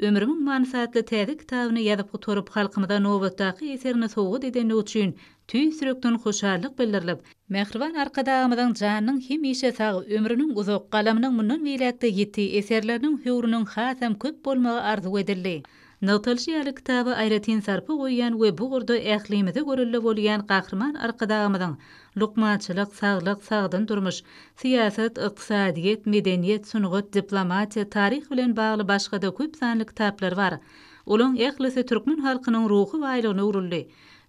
Ömrümiň manysy atly täze kitabyny ýazyp gutaryp, halkymyza nobatdaky eserini sowgat edendigi üçin tüýs ýürekden hoşallyk bildirilip, mähriban Arkadagymyzyň janynyň hemişe sag, ömrüniň uzak, galamynyň mundan beýläk-de ýiti, eserleriniň höwrüniň hasam köp bolmagy arzuw edildi. Nygtalyşy ýaly, kitaba aýratyn sarpa goýýan we bu ugurda ählimize görelde bolýan Gahryman Arkadagymyzyň lukmançylyk, saglyk, sagdyn durmuş, syýasat, ykdysadyýet, medeniýet, sungat, diplomatiýa, taryh bilen bagly başga-da köp sanly kitaplary bar. Olaň ählisi türkmen halkynyň ruhy baýlygyna öwrüldi.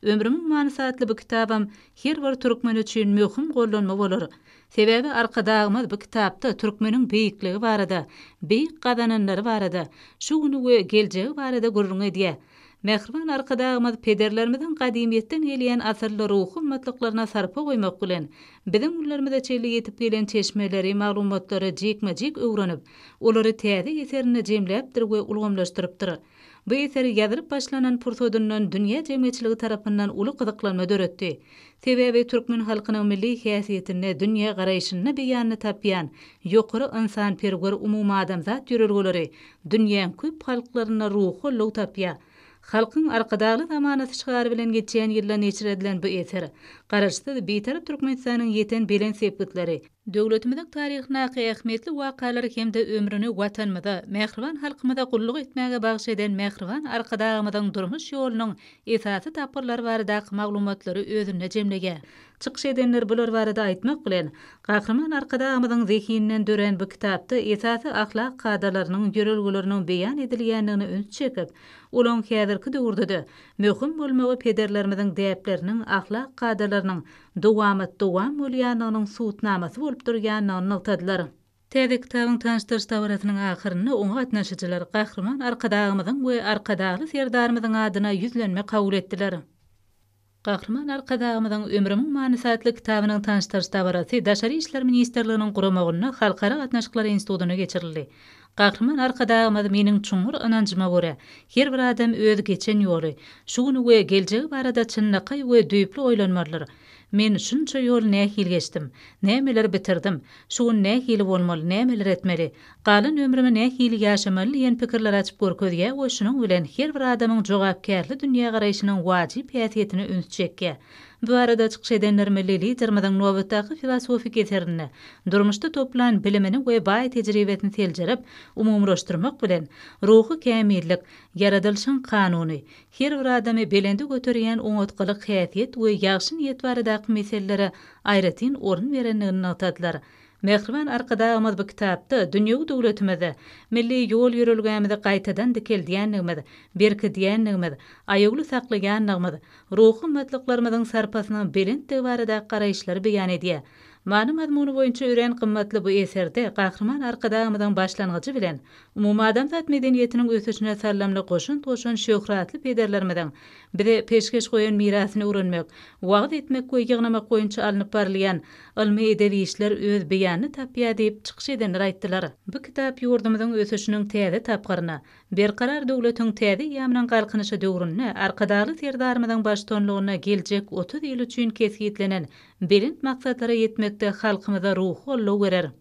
Ömrümiň manysy atly bu kitabam her bir türkmen üçin möhüm gollanma bolar. Sebäbi Arkadagymyz bu kitapda türkmeniň beýikligi barada, beýik gazananlary barada, şu güni we geljegi barada gürrüň edýär. Mähriban Arkadagymyz pederlerimiziň gadymyýetden gelýän asylly ruhy gymmatlyklaryna sarpa goýmak bilen, biziň günlerimize çenli ýetip gelen çeşmeleri, maglumatlary jikme-jik öwrenip, olary täze eserinde jemläpdir we ulgamlaşdyrypdyr. Bu eser ýazylyp başlanan pursadyndan dünýä jemgyýetçiligi tarapyndan uly gyzyklanma döretdi. Sebäbi türkmen halkynyň milli häsiýetinde, dünýägaraýşynda beýanyny tapýan ýokary ynsanperwer umumadamzat ýörelgeleri dünýäň köp halklarynda ruhy goldaw tapýar. Halkyň Arkadagly zamanasy şygary bilen geçýän ýylda neşir edilen bu eser Garaşsyz, Bitarap Türkmenistanyň ýeten belent sepgitleri, Döwletimiziň taryhyndaky ähmiýetli wakalary hem-de ömrüni Watanymyza, mähriban halkymyza gulluk etmäge bagyş eden mähriban Arkadagymyzyň durmuş ýolunyň esasy tapgyrlary baradaky maglumatlary özünde jemleýär. Çykyş edenler bular barada aýtmak bilen, Gahryman Arkadagymyzyň zehininden dörän bu kitapda esasy ahlak kadalarynyň, ýörelgeleriniň beýan edilýändigine üns çekip, olaň häzirki döwürde-de möhüm bolmagy pederlerimiziň däpleriniň, ahlak kadalarynyň dowamat-dowam bolýandygynyň subutnamasy bolup durýandygyny nygtadylar. Täze kitabyň tanyşdyryş dabarasynyň ahyrynda oňa gatnaşyjylar Gahryman Arkadagymyzyň we Arkadagly Serdarymyzyň adyna ýüzlenme kabul etdiler. Gahryman Arkadagymyzyň Ömrümiň manysy atly kitabynyň tanyşdyryş dabarasy Daşary işler ministrliginiň guramagynda Halkara gatnaşyklary institutynda geçirildi. Gahryman Arkadagymyz Meniň çuňňur ynanjyma görä, her bir adam öz geçen ýoly, şu güni we geljegi barada çynlakaý we düýpli oýlanmalydyr. Men şunça ýol nähili geçdim? Nämeler bitirdim? Şu gün nähili bolmaly, nämeler etmeli? Galan ömrümi nähili ýaşamaly diýen pikirleri açyp görkezýär we şunuň bilen her bir adamyň jogapkärli dünýägaraýşynyň wajyp häsiýetine üns çekýär. Bu barada çykyş edenler milli Liderimiziň nobatdaky filosofik eserinde durmuşda toplan bilimini we baý tejribesini seljerip, umumylaşdyrmak bilen, ruhy kämillik, ýaradylyşyň kanuny, her bir adamy belende göterýän oňat gylyk-häsiýet we ýagşy niýet baradaky meselelere aýratyn orun berendigini nygtadylar. Mähriban Arkadagymyz bu kitapda dünýewi döwletimizde milli ýol-ýörelgämizi gaýtadan dikeldýändigimiz, berkidýändigimiz, aýawly saklaýandygymyz, ruhy gymmatlyklarymyzyň sarpasynyň belentdigi baradaky garaýyşlary beýan edýär. Many-mazmuny boýunça örän gymmatly bu eserde Gahryman Arkadagymyzyň başlangyjy bilen umumadamzat medeniýetiniň ösüşine saldamly goşant goşan şöhratly pederlerimiziň bize peşgeş goýan mirasyny öwrenmek, wagyz etmek we ýygnamak boýunça alnyp barylýan ylmy-edebi işler öz beýanyny tapýar diýip, çykyş edenler aýtdylar. Bu kitap ýurdumyzyň ösüşiniň täze tapgyryna, Berkarar döwletiň täze eýýamynyň Galkynyşy döwründe Arkadagly Serdarymyzyň baştutanlygynda geljek 30 ýyl üçin kesgitlenen belent maksatlara ýetmekde halkymyza ruhy goldaw berer.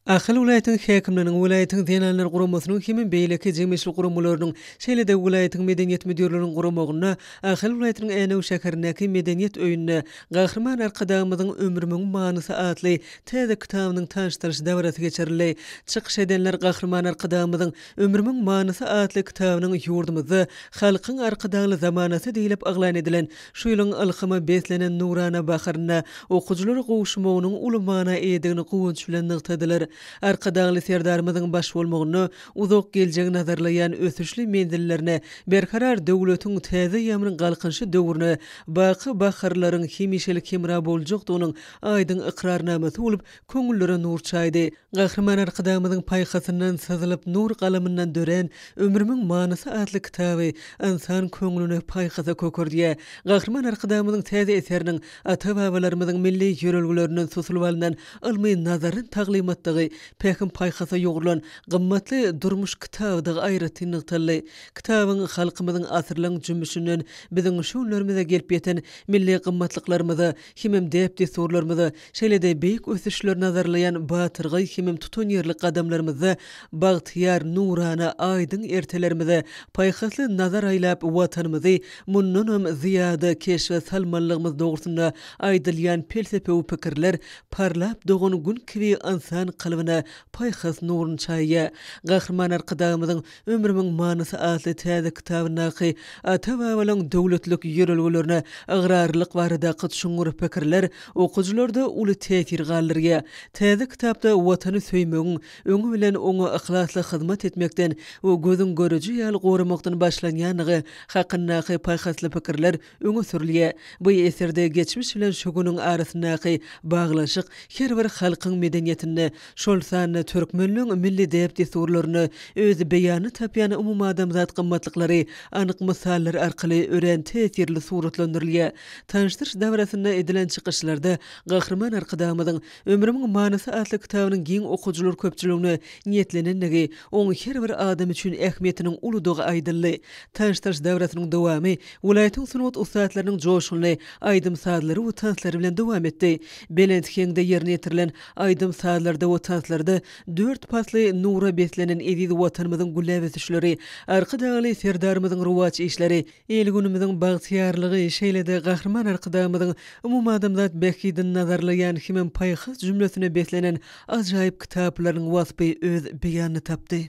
Ahal welaýatynyň häkimliginiň, welaýatyň Zenanlar guramasynyň hem beýleki jemgyýetçilik guramalarynyň, şeýle-de welaýatyň Medeniýet müdirliginiň guramagynda Ahal welaýatynyň Änew şäherindäki Medeniýet öýünde Gahryman Arkadagymyzyň Ömrümiň manysy atly täze kitabynyň tanyşdyryş dabarasy geçirildi. Çykyş edenler Gahryman Arkadagymyzyň Ömrümiň manysy atly kitabynyň ýurdumyzda Halkyň Arkadagly zamanasy diýlip yglan edilen şu ýylyň ylhama beslenen nurana baharynda okyjylara gowuşmagynyň uly mana eýedigini guwanç bilen nygtadylar. Arkadagly Serdarymyzyň baş bolmagynda uzak geljegi nazarlaýan ösüşli menzillerine, Berkarar döwletiň täze eýýamynyň Galkynyşy döwrüne baky baharlaryň hemişelik hemra boljakdygynyň aýdyň ykrarnamasy bolup, köňüllere nur çaýdy. Gahryman Arkadagymyzyň paýhasyndan syzylyp, nur galamyndan dörän Ömrümiň manysy atly kitaby ynsan köňlüni paýhasa kökerdýär. Gahryman Arkadagymyzyň täze eseriniň ata-babalarymyzyň milli ýörelgelerinden susulyp alnan ylmy nazary taglymatdygy. doly, pähim-paýhasa ýugrulan gymmatly durmuş kitabydygy aýratyn nygtaldy. Kitabyň halkymyzyň asyrlaryň jümmüşinden biziň şu günlerimize gelip ýeten milli gymmatlyklarymyza hemem däp-dessurlarymyza, şeýle-de beýik ösüşleri nazarlaýan batyrgaý hemem tutanýerli gadamlarymyzda bagtyýar, nurana, aýdyň ertelerimize paýhasly nazar aýlap Watanymyzy mundanam zyýada keşbe salmalylygymyz dogrusynda aýdylýan pelsepewi pikirler parlap dogan Gün kibi ynsan kalbyna paýhas nuruny çaýýar. Gahryman Arkadagymyzyň Ömrümiň manysy atly täze kitabyndaky ata-babalaryň döwletlilik ýörelgelerine ygrarlylyk baradaky çuňňur pikirler okyjylarda uly täsir galdyrýar. Täze kitapda Watany söýmegiň, öňi bilen oňa yhlasly hyzmat etmekden we gözüň göreji ýaly goramakdan başlanýandygy hakyndaky paýhasly pikirler öňe sürülýär. Bu eserde geçmiş bilen şu günüň arasyndaky baglanyşyk her bir halkyň medeniýetinde, şol sanda türkmenleň milli däp-dessurlarynda öz beýanyny tapýan umumadamzat gymmatlyklary anyk mysallar arkaly örän täsirli suratlandyrylýar. Tanyşdyryş dabarasynda edilen çykyşlarda Gahryman Arkadagymyzyň Ömrümiň manysy atly kitabynyň giň okyjylar köpçüligine niýetlenendigi, oň her bir adam üçin ähmiýetiniň uludygy aýdyldy. Tanyşdyryş dabarasynyň dowamy welaýatyň sungat ussatlarynyň joşgunly aýdym-sazlary we tanslary bilen dowam etdi. Belent heňde ýerine ýetirilen aýdym-sazlarda we tanslarda dört pasly nura beslenen eziz Watanymyzyň gülläp ösüşleri, Arkadagly Serdarymyzyň rowaç işleri, il-günümiziň bagtyýarlygy, şeýle-de Gahryman Arkadagymyzyň umumadamzat bähbidini nazarlaýan hemem paýhas jümlesine beslenen ajaýyp kitaplarynyň waspy öz beýanyny tapdy.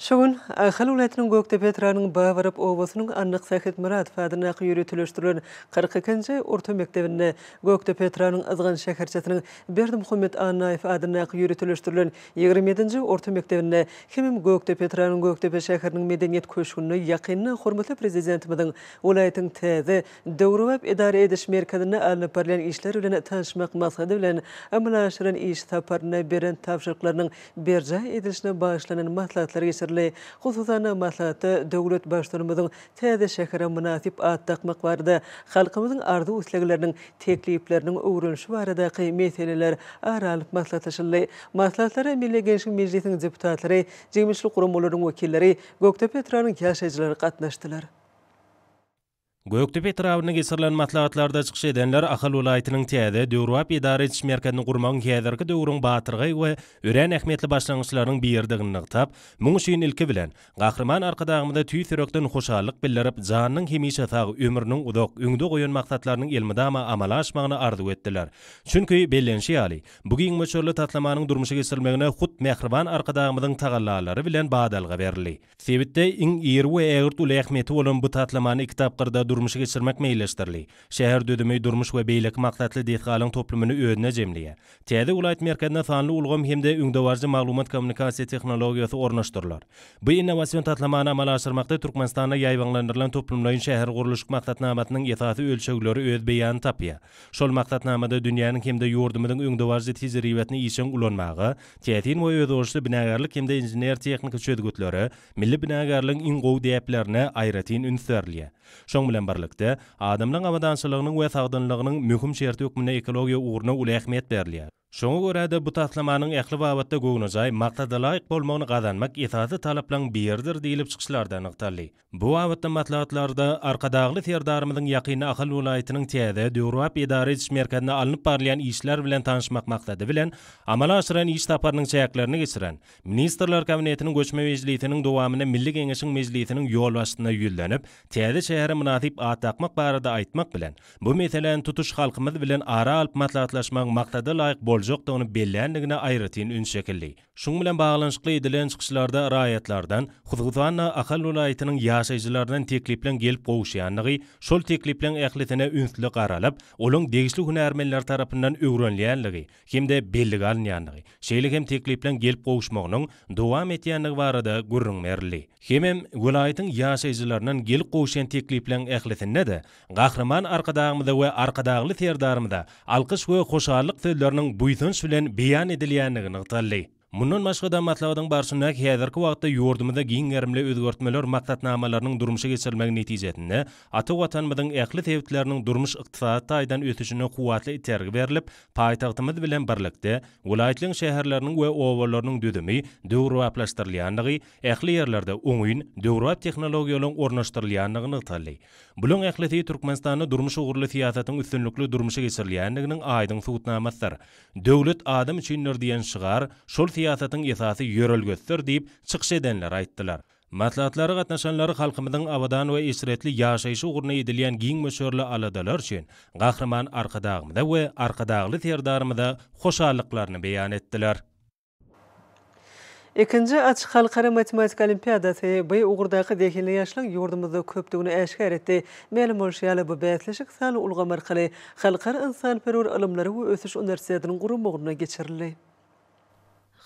Şu gün Ahal welaýatynyň Gökdepe etrabynyň Babarap obasynyň Annak Sähetmyradow adyndaky ýöriteleşdirilen 42-nji orta mekdebinde, Gökdepe etrabynyň Yzgan şäherçesiniň Berdimuhamet Annaýew adyndaky ýöriteleşdirilen 27-nji orta mekdebinde hemem Gökdepe etrabynyň Gökdepe şäheriniň Medeniýet köşgünde ýakynda hormatly Prezidentimiziň welaýatyň täze, döwrebap edara ediş merkezinde alnyp barylýan işler bilen tanyşmak maksady bilen amala aşyran iş saparynda beren tabşyryklarynyň berjaý edilişine bagyşlanan maslahatlar geçirildi. Hususan-da, maslahatda döwlet Baştutanymyzyň täze şähere mynasyp at dakmak barada halkymyzyň arzuw-islegleriniň, teklipleriniň öwrenilişi baradaky meseleler ara alnyp maslahatlaşyldy. Maslahatlara Milli Geňeşiň Mejlisiniň deputatlary, jemgyýetçilik guramalarynyň wekilleri, Gökdepe etrabynyň ýaşaýjylary gatnaşdylar. Gökdepe etrabynda geçirilen maslahatlarda çykyş edenler Ahal welaýatynyň täze, döwrebap edara ediş merkezini gurmagyň häzirki döwrüň batyrgaý we örän ähmiýetli başlangyçlarynyň biridigini nygtap, muň üçin ilki bilen, Gahryman Arkadagymyza tüýs ýürekden hoşallyk bildirip, janynyň hemişe sag, ömrüniň uzak, öňde goýan maksatlarynyň elmydama amala aşmagyny arzuw etdiler. Çünki, bellenişi ýaly, bu giň möçberli taslamanyň durmuşa geçirilmegine hut mähriban Arkadagymyzyň tagallalary bilen badalga berildi. Sebitde iň iri we ägirt uly ähmiýeti bolan bu taslamany iki tapgyrda durmuşa geçirmek meýilleşdirildi. Şäher düzümi durmuş we beýleki maksatly desgalaryň toplumyny özünde jemleýär. Täze welaýat merkezinde sanly ulgam hem-de öňdebaryjy maglumat-kommunikasiýa tehnologiýasy ornaşdyrylar. Bu innowasion taslamany amala aşyrmakda Türkmenistanda ýaýbaňlandyrylan toplumlaýyn şähergurluşyk maksatnamasynyň esasy ölçegleri öz beýanyny tapýar. Şol maksatnamada dünýäniň hem-de ýurdumyzyň öňdebaryjy tejribesini işjeň ulanmaga, täsin we özboluşly binagärlik hem-de inžener-tehniki çözgütlere, milli binagärligiň iň gowy däplerine aýratyn üns berilýär. Şoň bilen birlikde, adamlaryň abadançylygynyň we sagdynlygynyň möhüm şerti hökmünde ekologiýa ugruna uly ähmiýet berilýär. Şoňa görä-de, bu taslamanyň ähli babatda göwnejaý, maksadalaýyk bolmagyny gazanmak esasy talaplaryň biridir diýlip çykyşlarda nygtaldy. Bu babatda maslahatlarda Arkadagly Serdarymyzyň ýakynda Ahal welaýatynyň täze, döwrebap edara ediş merkezinde alnyp barylýan işler bilen tanyşmak maksady bilen amala aşyran iş saparynyň çäklerinde geçiren Ministrler Kabinetiniň göçme mejlisiniň dowamynda Milli Geňeşiň Mejlisiniň ýolbaşçysyna ýüzlenip, täze şähere mynasyp at dakmak barada aýtmak bilen, bu meseläni tutuş halkymyz bilen ara alyp maslahatlaşmagyň maksada laýyk boljakdygyny belländigine aýratyn üns çekildi. Şunuň bilen baglanyşykly edilen çykyşlarda raýatlardan, hususan-da, Ahal welaýatynyň ýaşaýjylaryndan teklipleriň gelip gowuşýandygy, şol teklipleriň ählisine ünsli garalyp, olaryň degişli hünärmenler tarapyndan öwrenilýändigi hem-de bellige alynýandygy, şeýle hem teklipleriň gelip gowuşmagynyň dowam etýändigi barada gürrüň berildi. Hemem welaýatyň ýaşaýjylaryndan gelip gowuşýan teklipleriň ählisinde-de Gahryman Arkadagymyza we Arkadagly Serdarymyza alkyş we hoşallyk sözleriniň buýsanç bilen beýan edilýändigi nygtaldy. Mundan başga-da, maslahatyň barşynda häzirki wagtda ýurdumyzda giň gerimli özgertmeler maksatnamalarynyň durmuşa geçirilmegi netijesinde ata Watanymyzyň ähli sebitleriniň durmuş-ykdysady taýdan ösüşine kuwwatly itergi berlip, paýtagtymyz bilen birlikde, welaýatlaryň şäherleriniň we obalarynyň düzümi döwrebaplaşdyrylýandygy, ähli ýerlerde oňyn, döwrebap tehnologiýalaryň ornaşdyrylýandygy nygtaldy. Bularyň ählisi Türkmenistanda durmuş ugurly syýasatyň üstünlikli durmuşa geçirilýändiginiň aýdyň subutnamasydyr. Döwlet adam üçindir diýen şygar şol syýasatyň esasy ýörelgesidir diýip, çykyş edenler aýtdylar. Maslahatlara gatnaşanlar halkymyzyň abadan we eşretli ýaşaýşy ugrunda edilýän giň möçberli aladalar üçin Gahryman Arkadagymyza we Arkadagly Serdarymyza hoşallyklaryny beýan etdiler. Ikinji açyk halkara matematika olimpiadasy bu ugurdaky zehinli ýaşlaryň ýurdumyzda köpdügini äşgär etdi. Mälim bolşy ýaly, bu bäsleşik sanly ulgam arkaly Halkara ynsanperwer ylymlary we ösüş uniwersitetiniň guramagynda geçirildi.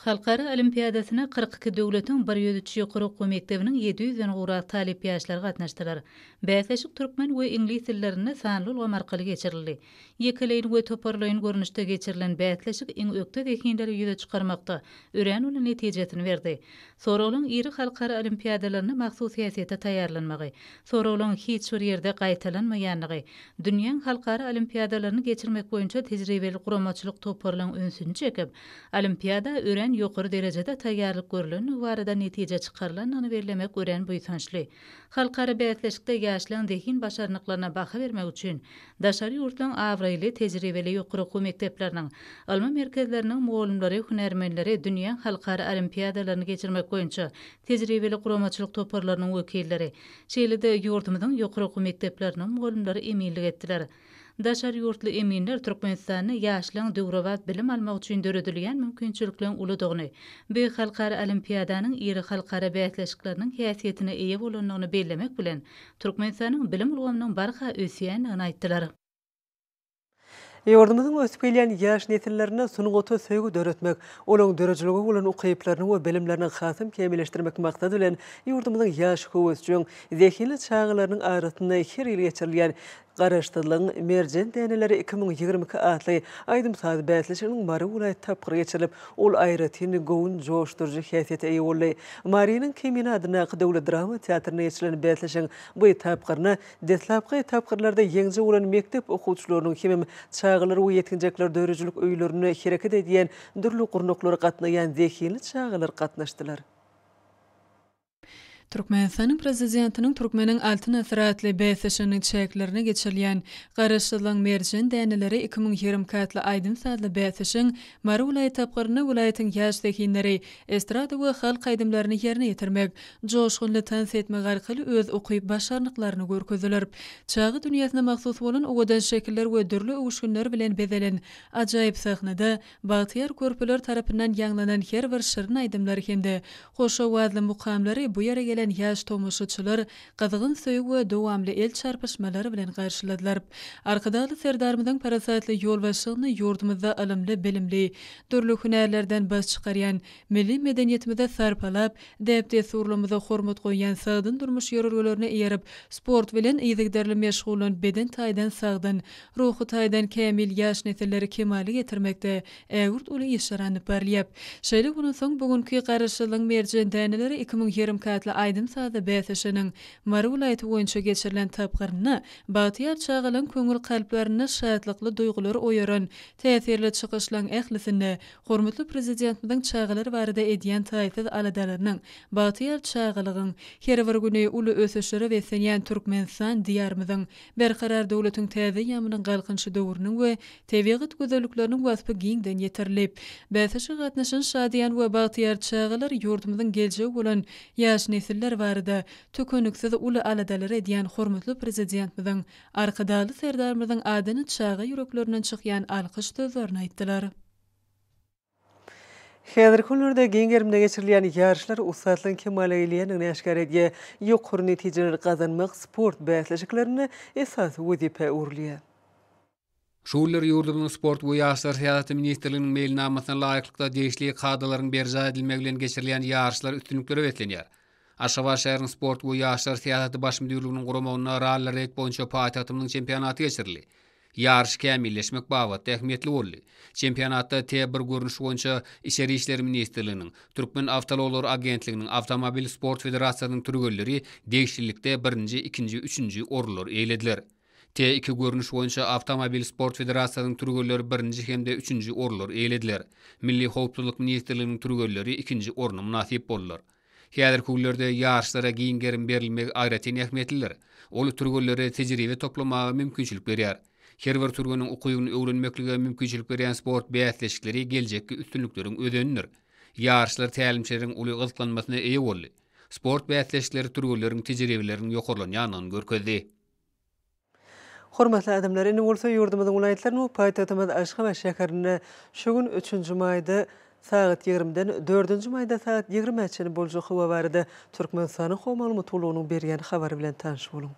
Halkara olimpiadasyna 42 döwletiň 103 ýokary okuw mekdebiniň 700 den gowrak talyp ýaşlary gatnaşdylar. Bäsleşik türkmen we iňlis dillerinde sanly ulgam arkaly geçirildi. Ýekeleýin we toparlaýyn görnüşde geçirilen bäsleşik iň ökde zehinleri ýüze çykarmakda örän uly netijesini berdi. Soraglaryň iri halkara olimpiadalaryna mahsus häsiýetde taýýarlanmagy, soraglaryň hiç bir ýerde gaýtalanmaýanlygy, dünýäň halkara olimpiadalaryny geçirmek boýunça tejribeli guramaçylyk toparlaryň ünsüni çekip, olimpiada örän ýokary derejede taýýarlyk görlendigi barada netije çykarylandygyny bellemek örän buýsançly. Halkara bäsleşikde ýaşlaryň zehin başarnyklaryna baha bermek üçin daşary ýurtlaryň abraýly, tejribeli ýokary okuw mekdepleriniň, ylmy merkezleriniň mugallymlary, hünärmenleri, dünýäň halkara olimpiadalaryny geçirmek boýunça tejribeli guramaçylyk toparlarynyň wekilleri, şeýle-de ýurdumyzyň ýokary okuw mekdepleriniň mugallymlary eminlik etdiler. Daşary ýurtly eminler Türkmenistanda ýaşlaryň döwrebap bilim almagy üçin döredilýän mümkinçilikleriň uludygyny, bu halkara olimpiadanyň iri halkara bäsleşikleriniň häsiýetine eýe bolandygyny bellemek bilen, Türkmenistanyň bilim ulgamynyň barha ösýändigini aýtdylar. Ýurdumyzyň ösüp gelýän ýaş nesillerinde sungata söýgi döretmek, olaryň döredijilige bolan ukyplaryny we bilimlerini hasam kämilleşdirmek maksady bilen, ýurdumyzyň ýaş höwesjeň, zehinli çagalarynyň arasynda her ýyl geçirilýän Garaşsyzlygyň merjen däneleri 2022 atly aýdym-saz bäsleşiginiň Mary welaýat tapgyry geçirilip, ol aýratyn göwün joşduryjy häsiýete eýe boldy. Marynyň Kemine adyndaky döwlet drama teatrynda geçirilen bäsleşigiň bu tapgyryna deslapky tapgyrlarda ýeňiji bolan mekdep okuwçylarynyň hemem çagalar we ýetginjekler döredijilik öýlerinde hereket edýän dürli gurnaklara gatnaýan zehinli çagalar gatnaşdylar. Türkmenistanyň Prezidentiniň Türkmeniň Altyn asyry atly bäsleşiginiň çäklerinde geçirilýän Garaşsyzlygyň merjen däneleri 2022 atly aýdym-sazly bäsleşigiň Mary welaýat tapgyrynda welaýatyň ýaş zehinleri estrada we halk aýdymlaryny ýerine ýetirmek, joşgunly tans etmek arkaly öz ukyp-başarnyklaryny görkezdiler. Çaga dünýäsine mahsus bolan owadan şekiller we dürli öwüşginler bilen bezelen ajaýyp sahnada bagtyýar körpeler tarapyndan ýaňlanan her bir şirin aýdymlar hem-de Hoş owazly mukamlary bu ýere gelen ýaş tomaşaçylar gyzgyn söýgi we dowamly el çarpyşmalar bilen garşyladylar. Arkadagly Serdarymyzyň parasatly ýolbaşçylygynda ýurdumyzda ylymly-bilimli, dürli hünärlerden baş çykarýan, milli medeniýetimize sarpalap, däp-dessurlarymyza hormat goýýan sagdyn durmuş ýörelgelerine eýerip, sport bilen yzygiderli meşgullanyp beden taýdan sagdyn, ruhy taýdan kämil ýaş nesilleri kemala getirmekde ägirt uly işler alnyp barylýar. Şeýle bolansoň, bu günki Garaşsyzlygyň merjen däneleri 2022 atly aýdym-sazly bäsleşiginiň Mary welaýaty boýunça geçirilen tapgyrynda bagtyýar çagalaryň köňül kalplarynda şatlykly duýgulary oýaran täsirli çykyşlaryň ählisinde hormatly Prezidentimiziň çagalar barada edýän taýsyz aladalarynyň, bagtyýar çagalygyň, her bir güni uly ösüşlere beslenýän Türkmenistan Diýarymyzyň Berkarar döwletiň täze eýýamynyň Galkynyşy döwrüniň we tebigat gözellikleriniň waspy giňden ýetirildi. Bäsleşige gatnaşan şadyýan we bagtyýar çagalar ýurdumyzyň geljegi bolan ýaş nesiller barada tükeniksiz uly aladalary edýän hormatly Prezidentimiziň, Arkadagly Serdarymyzyň adyna çaga ýüreklerinden çykýan alkyş sözlerini aýtdylar. Häzirki günlerde giň gerimde geçirilýän ýaryşlar ussatlygyň kemala gelýändigini äşgär edýär. Ýokary netijeleri gazanmak sport bäsleşiklerinde esasy wezipä öwrülýär. Şu günler ýurdumyzyň Sport we ýaşlar syýasaty ministrliginiň meýilnamasyna laýyklykda degişli kadalaryň berjaý edilmegi bilen geçirilýän ýaryşlar üstünliklere beslenýär. Aşgabat şäheriniň Sport we ýaşlar syýasaty baş müdirliginiň guramagynda ralli-reýd boýunça paýtagtymyzyň çempionaty geçirildi. Ýaryş kämilleşmek babatda ähmiýetli boldy. Çempionatda T bir görnüşi boýunça Içeri işler ministrliginiň, Türkmen awtoulaglary agentliginiň, Awtomobil sport federasiýasynyň türgenleri degişlilikde birinji, ikinji, üçünji orunlary eýelediler. T iki görnüş boýunça Awtomobil sport federasiýasynyň türgenleri birinji hem-de üçünji orunlary eýelediler. Milli howpsuzlyk ministrliginiň türgenleri ikinji orna mynasyp boldular. Häzirki günlerde ýaryşlara giň gerim berilmegi aýratyn ähmiýetlidir. Ol türgenlere tejribe toplamaga mümkinçilik berýär. Her bir türgeniň ukybyny öwrenmeklige mümkinçilik berýän sport bäsleşikleri geljekki üstünlikleriň özenidir. Ýaryşlar tälimçileriň uly gyzyklanmasyna eýe boldy. Sport bäsleşikleri türgenleriň tejribeleriniň ýokarlanýandygyny görkezdi. Hormatly adamlar, indi bolsa ýurdumyzyň welaýatlarynda we paýtagtymyz Aşgabat şäherinde şu gün üçünji maýda sagat ýigrimiden dördünji maýda sagat ýigrimä çenli boljak howa barada Türkmenistanyň Howa maglumat gullugynyň berýän habary bilen tanyş boluň.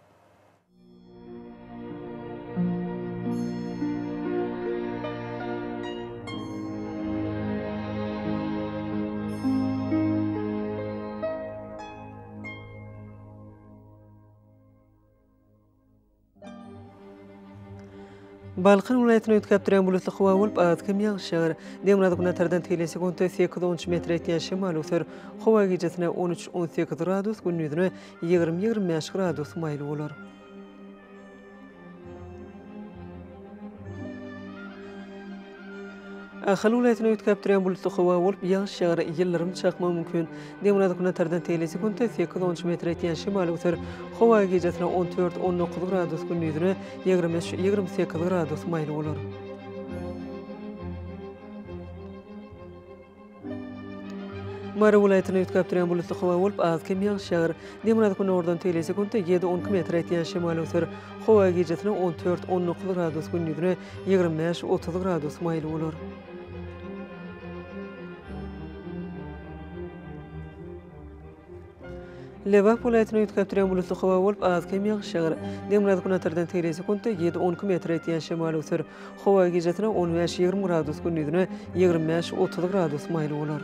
Balkan welaýatynda üýtgäp durýan bulutly howa bolup, az-kem ýagyş ýagar. Demirgazyk-günbatardan tegelek sekuntda sekiz-on üç metre ýetýän şemal öwser. Howa gijesine on üç, on sekiz gradus, gündizine 20, 25 gradus maýyl bolar. Ahal welaýatynda üýtgäp durýan bulutly howa bolup, ýagyş ýagar, ýyldyrym çakmagy mümkin. Demirgazyk-günbatardan tegelek sekuntda sekiz, on üç metre ýetýän şemal öwser. Howa gijesine on dört, on dokuz gradus, gündizine 23, 28 gradus maýyl bolar. Mary welaýatynda üýtgäp durýan bulutly howa bolup, az-kem ýagyş ýagar. Demirgazyk-günordan tegelek sekuntda ýedi, 12 metre ýetýän şemal öwser. Howa gijesine 14, 19 gradus, gündizine 25, 30 gradus maýyl bolar. Lebap welaýatynda üýtgäp durýan bulutly howa bolup, az-kem ýagyş ýagar. Demirgazyk-günortadan tegelek sekuntda ýedi, 12 metre ýetýän şemal öwser. Howa gijesine on bäş, 20 gradus, gündizine 25, 30 gradus maýyl bolar.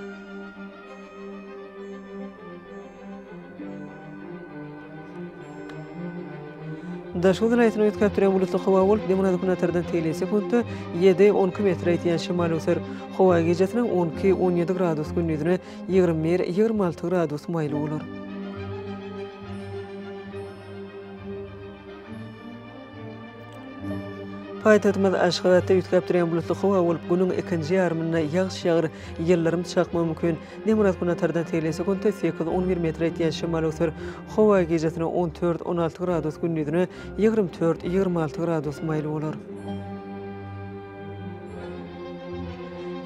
Daşoguz welaýatynda üýtgäp durýan bulutly howa bolup, demirgazyk-günortadan tegelek sekuntda ýedi, 12 metre ýetýän şemal öwser. Howa gijesine on iki, on ýedi gradus, gündizine 21, 26 gradus maýyl bolar. Paýtagtymyz Aşgabatda üýtgäp durýan bulutly howa bolup, günüň ikinji ýarymynda ýagyş ýagar, ýyldyrym çakmagy mümkin. Demirgazyk-günbatardan tegelek sekuntda sekiz, on bir metre ýetýän şemal öwser. Howa gijesine on dört, on alty gradus, gündizine 24, 26 gradus maýyl bolar.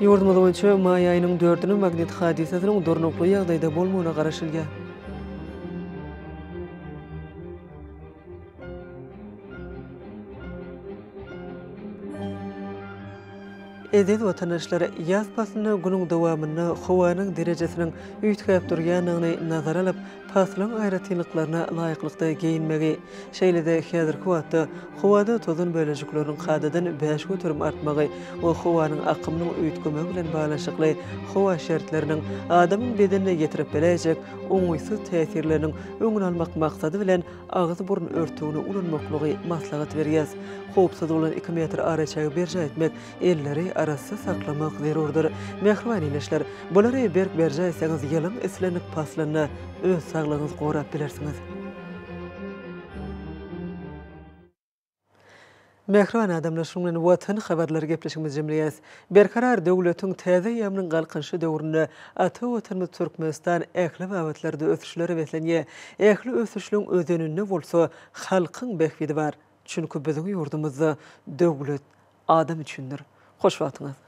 Ýurdumyz boýunça maý aýynyň dördüne magnit hadysasynyň durnukly ýagdaýda bolmagyna garaşylýar. Eziz watandaşlar, ýaz paslynda günüň dowamynda howanyň derejesiniň üýtgäp durýandygyny nazara alyp, paslyň aýratynlyklaryna laýyklykda geýinmegi, şeýle-de häzirki wagtda howada tozan bölejikleriniň kadadan 5% artmagy we howanyň akymynyň üýtgemegi bilen baglanyşykly howa şertleriniň adamyň bedenine ýetirip biläýjek oňaýsyz täsirleriniň öňüni almak maksady bilen agyz-burun örtügini ulanmaklygy maslahat berýäs. Howpsuz bolan iki metr araçägi berjaý etmek, elleri arassa saklamak zerurdyr. Mähriban ildeşler, bulary berk berjaý etseňiz ýylyň islendik paslynda öz saglygyňyzy gorap bilersiňiz. Mähriban adamlar, şunuň bilen Watan habarlary gepleşigimizi jemleýäris. Berkarar döwletiň täze eýýamynyň Galkynyşy döwründe ata Watanymyz Türkmenistan ähli babatlarda ösüşlere beslenýär. Ähli ösüşleň özeninde bolsa halkyň bähbidi bar. Çünki biziň ýurdumyzda döwlet adam üçindir. Hoş wagtyňyz!